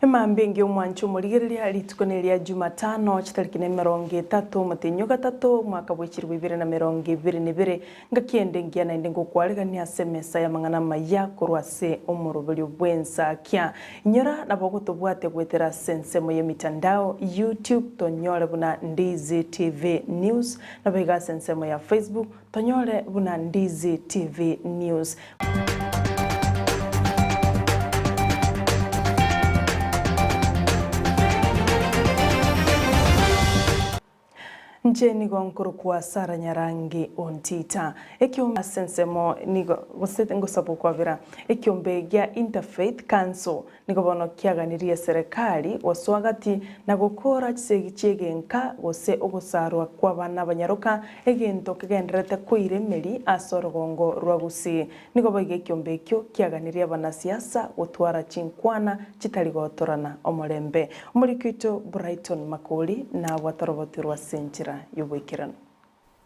Emambia engiya omwanche omorigereria, rituko neria Jumatano chitariki na emerongo etato omotenyi ogatato omwaka bwe chilifu ibere na emerongo ebere na ebere, ngaki ende engiya naende ngokwaregania ase emesa y'amang'ana amaya korwa ase omoroberio bw'ensakia. Inyora nabo ogotobwatia goetera ase ensemo y'emitandao, YouTube, tonyore buna Ndizi TV News, naboigo ase ensemo ya Facebook, Tonyore buna Ndizi TV News. Nche nigo nkorokwa Sara Nyarangi Ontita. Ekiombe ase ensemo nigo gose ngosaba okwabera. Ekiombe gia Interfaith Council nigo bono kiaganirie eserekari gosoa gati na gokora chisegi chi'egenka gose ogosarwa kw'abana abanyaroka egento kegendererete koira emeri ase orogongo rwa Gusii. Nigo boigo ekiombe ekio kiaganirie abanasiasa gotwara chinkwana chitari gotorana omorembe. Omoriki oito Brighton Makori nabwate oroboti rw'ase enchera y'oboikeranu.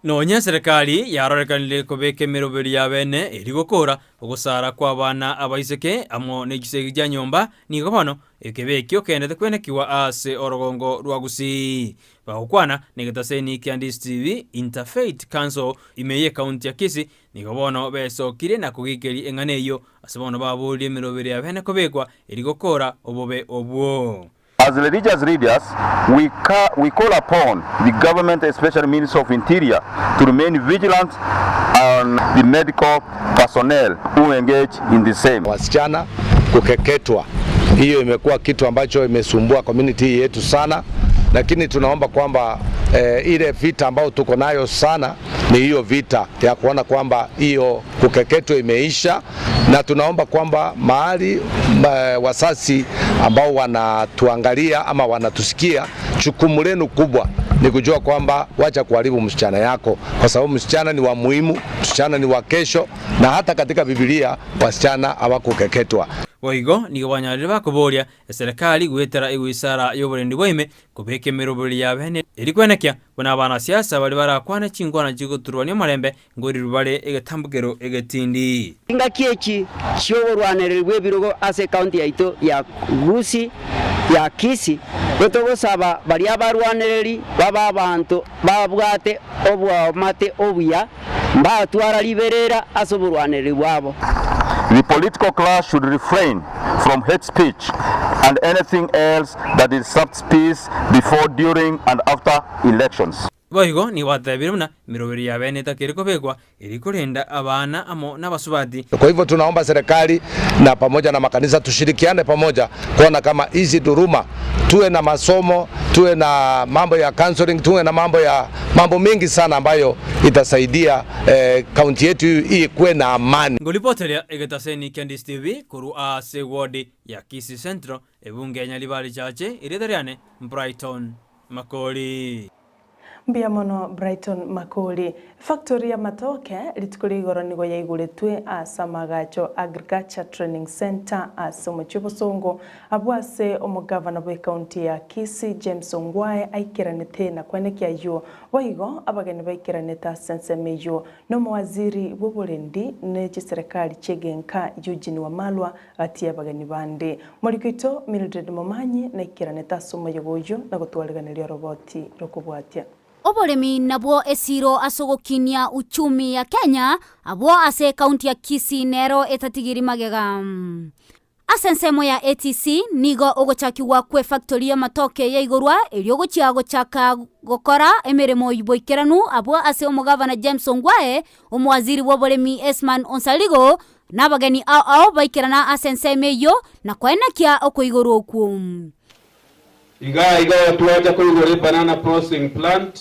Nonya eserekari yarorekanire kobeka emeroberi y'abene eria gokora ogosara kw'abana abaiseke amo ne chisegi chia nyomba, nigo bono ekebe ekio keendete kwenekigwa ase orogongo rwa Gusii. Bagokwana negetaseni kia Ndisi TV, Interfaith Council ime y'ecounty ya Kisii nigo bono besokire na kogikeria eng'ana eyio ase bono baboririe emeroberi y'abene kobekwa eria gokora obobe obwo.
As religious leaders, we, ca we call upon the government, especially Ministry of Interior, to remain vigilant on the medical personnel who engage in the same.
Wasichana kukeketwa, hiyo imekuwa kitu ambacho imesumbua community hii yetu sana, lakini tunaomba kwamba eh, ile vita ambayo tuko nayo sana ni hiyo vita ya kuona kwamba hiyo kukeketwa imeisha, na tunaomba kwamba mahali wasasi ambao wanatuangalia ama wanatusikia, jukumu lenu kubwa ni kujua kwamba wacha kuharibu msichana yako, kwa sababu msichana ni wa muhimu, msichana ni wa kesho, na hata katika Biblia wasichana hawakukeketwa.
Boigo nigo banyarire bakoboria eserekari goetera egoisara y'oborendi bwa ime kobeka emeroberi y'abene eri kwenekia buna abanasiasa baria barakwane chinkwana chigoturwania omorembe nkorirwa bare egetambokero egetindi.
Engaki echi chi'oborwanereri bw'ebirogo ase ekaunti yaito ya Gusii ya Kisii, gotogosaba baria abarwanereri babe abanto babwate oboamate obuya, mbatwara riberera ase oborwanereri bwabo.
The political class should refrain from hate speech and anything else that disrupts peace before, during and after elections.
Boigo nigo batebire buna emeroberi y'abene etakeri kobekwa eri korenda abana amo nabasubati.
Kwa hivyo tunaomba serikali na pamoja na makanisa tushirikiane pamoja kuona kama hizi dhuluma, tuwe na masomo, tuwe na mambo ya counseling, tuwe na mambo ya mambo mengi sana ambayo itasaidia kaunti yetu hii ikuwe na amani.
Ngoripoteria egetaseni kia Ndisi TV korwa ase eward ya Kisii Central, ebunge ya Nyaribari Chache, erieta riane Brighton Makori.
Mbuya mono Brighton Makori. Efactory y'amatoke rituko ria igoro nigo yaigoretwe ase amagacho Agriculture Training Centre ase omochie obosongo abwo ase omogavana bw'ecounty ya Kisii James Ongwae aikeranete na kwenekia ayio. Boigo abageni baikeranete ase ensemo eyio na omowaziri bw'oborendi ne chiserekari chi'egenka Eugene Wamalwa gati y'abageni bande. Moriko oito Mildred Momanyi naikeranete ase omoyega oyio na gotwariganeria oroboti rokobwatia.
Oboremi nabwo esiro ase ogokinia uchumi ya Kenya, abwo ase ekaunti ya Kisii nero etatigiri magega. Ase ensemo ya ATC, nigo ogochakigwa kw'efactory y'amatoke yaigorwa erio gochia gochaka gokora emeremo boikeranu abwo ase omogavana James Ongwae, omowaziri bw'oboremi Esman Onsarigo, na abageni ao ao baikerana ase ensemo eyio na koenekia okoigorwa okwo.
Iga iga twacha koigora ebanana processing plant,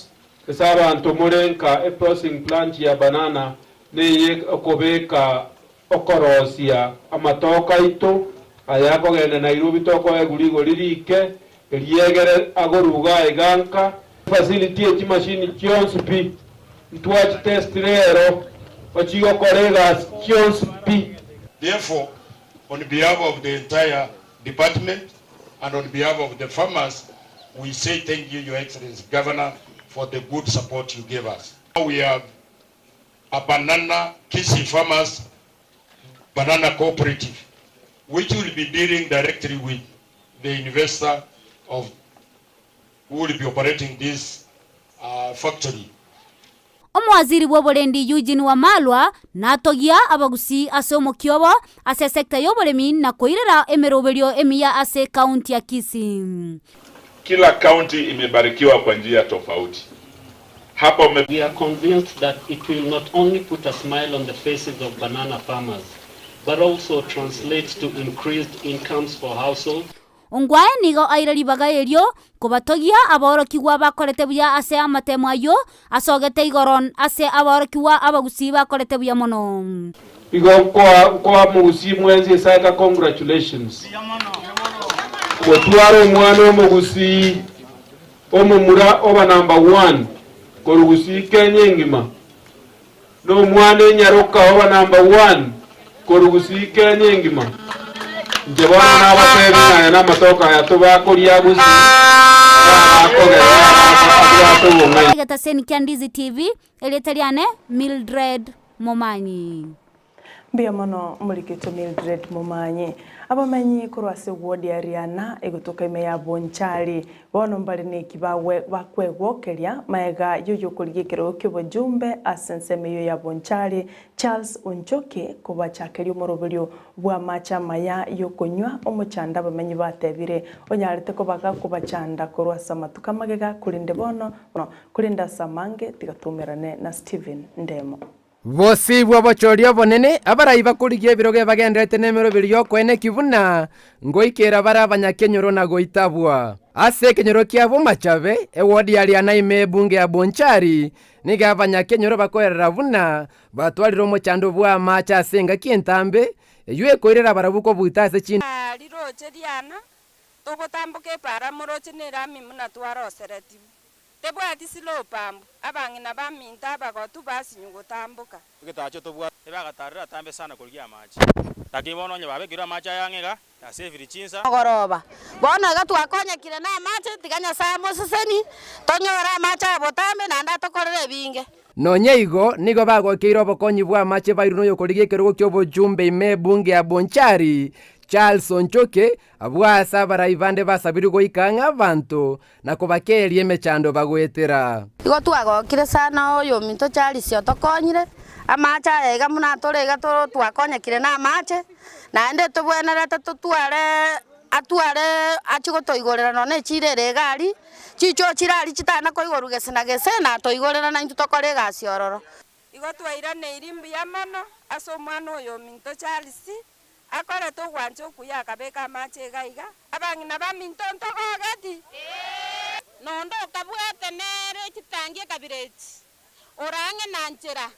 ase abanto more nka eprocessing plant ya banana neye okobeka okorosia amatoke aito aya akogenda Nairobi tokoegwa rigori rike eriegere agoruga iga nka facility echimashini chionsi pi ntwachitest rero ochigokora egasi chionsi pi.
Therefore, on behalf of the entire department and on behalf of the farmers, we say thank you, Your Excellency Governor, for the good support you gave us. Now we have a banana Kisii Farmers Banana Cooperative, which will be dealing directly with the investor of who will be operating this factory.
Omowaziri bw'oborendi Eugene Wamalwa natogia abagusii ase omokia obo ase esecta y'oboremi na koirera emeroberio emiya ase ekaunti ya Kisii.
Kila kaunti imebarikiwa kwa njia tofauti. Hapa ume...
We are convinced that it will not only put a smile on the faces of banana farmers, but also translate to increased incomes for households.
Ongwae nigo aire ribaga erio kobatogia aborokigwa bakorete buya ase amatemo ayio asogete igoro ase aborokigwa abagusii bakorete buya mono.
Igo nkoa nkoa omogusii mwensi esaeka congratulations. Gotwara omwana omogusii omomura oba number one korwa gusii Kenya engima. Na omwana enyaroka oba number one korwa gusii Kenya engima. Inche bono nabatebi ng'a aya namatoke aya tobakoria gusii nabakogera abwate obong'aini.
Egetaseni kia Ndizi TV, erieta riane Mildred Momanyi.
Mbuya mono moriketwe Mildred Momanyi. Abamenyi korwa ase ward ya Riana egotoka ime ya Bonchari bono mbare neki bakwegwokeria maega yoyokorigia ekerogo kiobojumbe ase ensemo eyio ya Bonchari Charles Onchoke kobachakeria omoroberio bw'amache amaya yokonywa omochando abamenyi batebire onyarete kobaga kobachanda korwa ase amatuko amagega korende bono korende ase amange tiga toumerane na Stephen Ndemo.
Bosibwa obochori obonene, abarai bakorigia ebirogo ebagendererete nemeroberi y'okoeneki buna ngoikera bare abanyakenyoro na goitabwa. Ase ekenyoro kia Bomachabe, ewodi ya Riana ime ebunge ya Bonchari, nigo abanyakenyoro bakoerera buna batwarire omochando bw'amache ase engaki entambe, eyio ekoirera barabwo kobuta ase chin.
Riroche riana, togotamboka epaara moroche nerami buna twaroseretigwe. Tebwati silopambu, abang'ina baminto abagotu basinywa gotamboka.
Egetacho tobwate. Ebagatarire atambe sana korigia amache. Lakini bono onye babekirwe amache aya ang'e iga, ase efiri chinsa.
Mogoroba. Bono iga twakonyekire namache, tiga Nyasae amosesenie, tonyore amache aya botambe, naende atokorere ebinge.
Nonya igo, nigo bagokeire obokonyi bw'amache bairwe noyokorigia ekerogo ki'obochumbe ime ebunge ya Bonchari, Charles Onchoke, abwo aase abarai bande basabirwe goika ang'e abanto na kobakeeria emechando bagoetera.
Igo twagokire sana oyominto Charles otokonyire, amache aya iga buna tore iga twakonyekire namache, naende tobwenerete totware atware achie gotoigorera nonya ne echiro ere iga aria, chichoo chire aria chitana koigorwa gese na gese, natoigorera naintwe tokore egasi ororo. Igo twairaneiri mbuya mono ase omwana oyo ominto Charles, Akorete ogwancha okuya akabeka amache iga iga, abang'ina baminto ntogogeti?
Nonde okabwate nere chitangi ekabira echi, ore ang'e na nchera,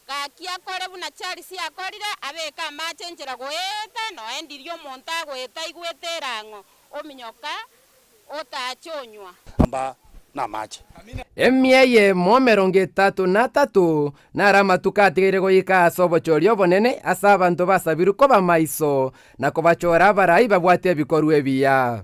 gaki akore buna Charles akorire, abeke amache enchera goeta, noe ndiria omonto agoeta aigwete erang'o, ominyoka otache onywa.
Amba namache.
Emia eyemo emerongo etato na atato naro amatuko atigaire goika ase obochori obonene ase abanto basabirwe koba maiso na kobachora abarai babwate ebikorwa ebiya.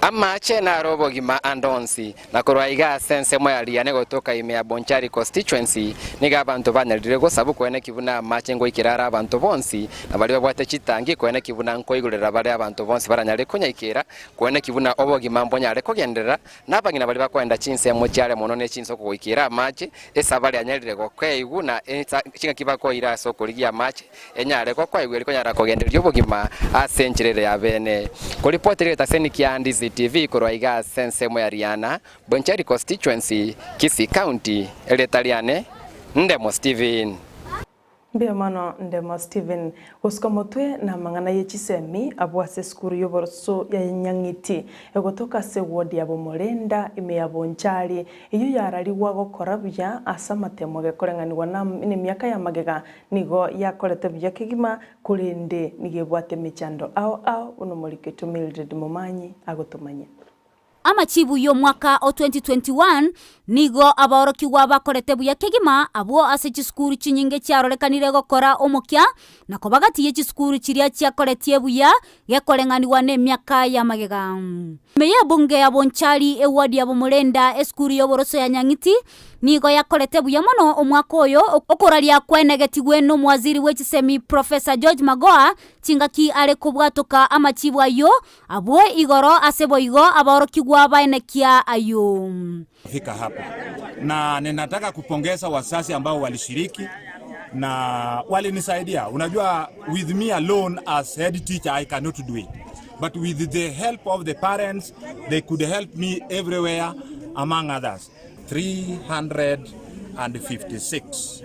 Amache naro obogima ande onsi, na korwa iga ase ensemo ya Riane gotoka ime ya Bonchari Constituency, nigo abanto banyarire gosabwa koeneki buna amache ngoikera are abanto bonsi, na baria babwate chitangi koeneki buna nkoigorera bare abanto bonsi baranyare konyaikera, koeneki buna obogima mbonyare kogenderera, na abang'ina baria bakoenda chinsemo chiare mono ne chinsoko goikera amache, esabari anyarire gokeigwa na chingaki bakoira ase okorigia amache. Enyare gokoegwa eri konyara kogendereria obogima ase enchera ere y'abeene. Koripoti ri'egetaseni kia Ndizi TV korwa iga ase ensemo ya Riana, Bonchari Constituency, Kisii County, erieta riane Ndemo Stephen.
Mbuya mono Ndemo Stephen. Gosuka motwe namang'ana ye chisemi abwo ase esukuru y'oboroso ya Nyang'iti egotoka ase eward ya Bomorenda ime ya Bonchari eyio yararigwa gokora buya ase amatemo gekoreng'anigwa nemiaka ya magega Nigo yakorete buya kegima, korende nigo ebwate emechando ao ao buna omoriketwe Mildred Momanyi agotomanyia.
Amachibu y'omwaka o 2021 nigo abaorokigwa bakorete buya kegima abwo ase chisukuru chinyinge chiarorekanire gokora omokia na koba gati ye chisukuru chiria chiakoretie buya gekoreng'anigwa nemiaka ya magega. Ime y'ebunge ya Bonchari eward ya Bomorenda esukuru y'oboroso ya Nyang'iti nigo yakorete buya mono omwaka oyo okoraria kwaenegetigwe nomowaziri bwechisemi Professor George Magoha chingaki are kobwatoka amachibu ayio abwo igoro ase boigo abaorokigwa baenekia ayio.
Fika hapo na ninataka kupongeza wazazi ambao walishiriki na walinisaidia. Unajua, with me alone as head teacher I cannot do it, but with the help of the parents they could help me everywhere among others 356.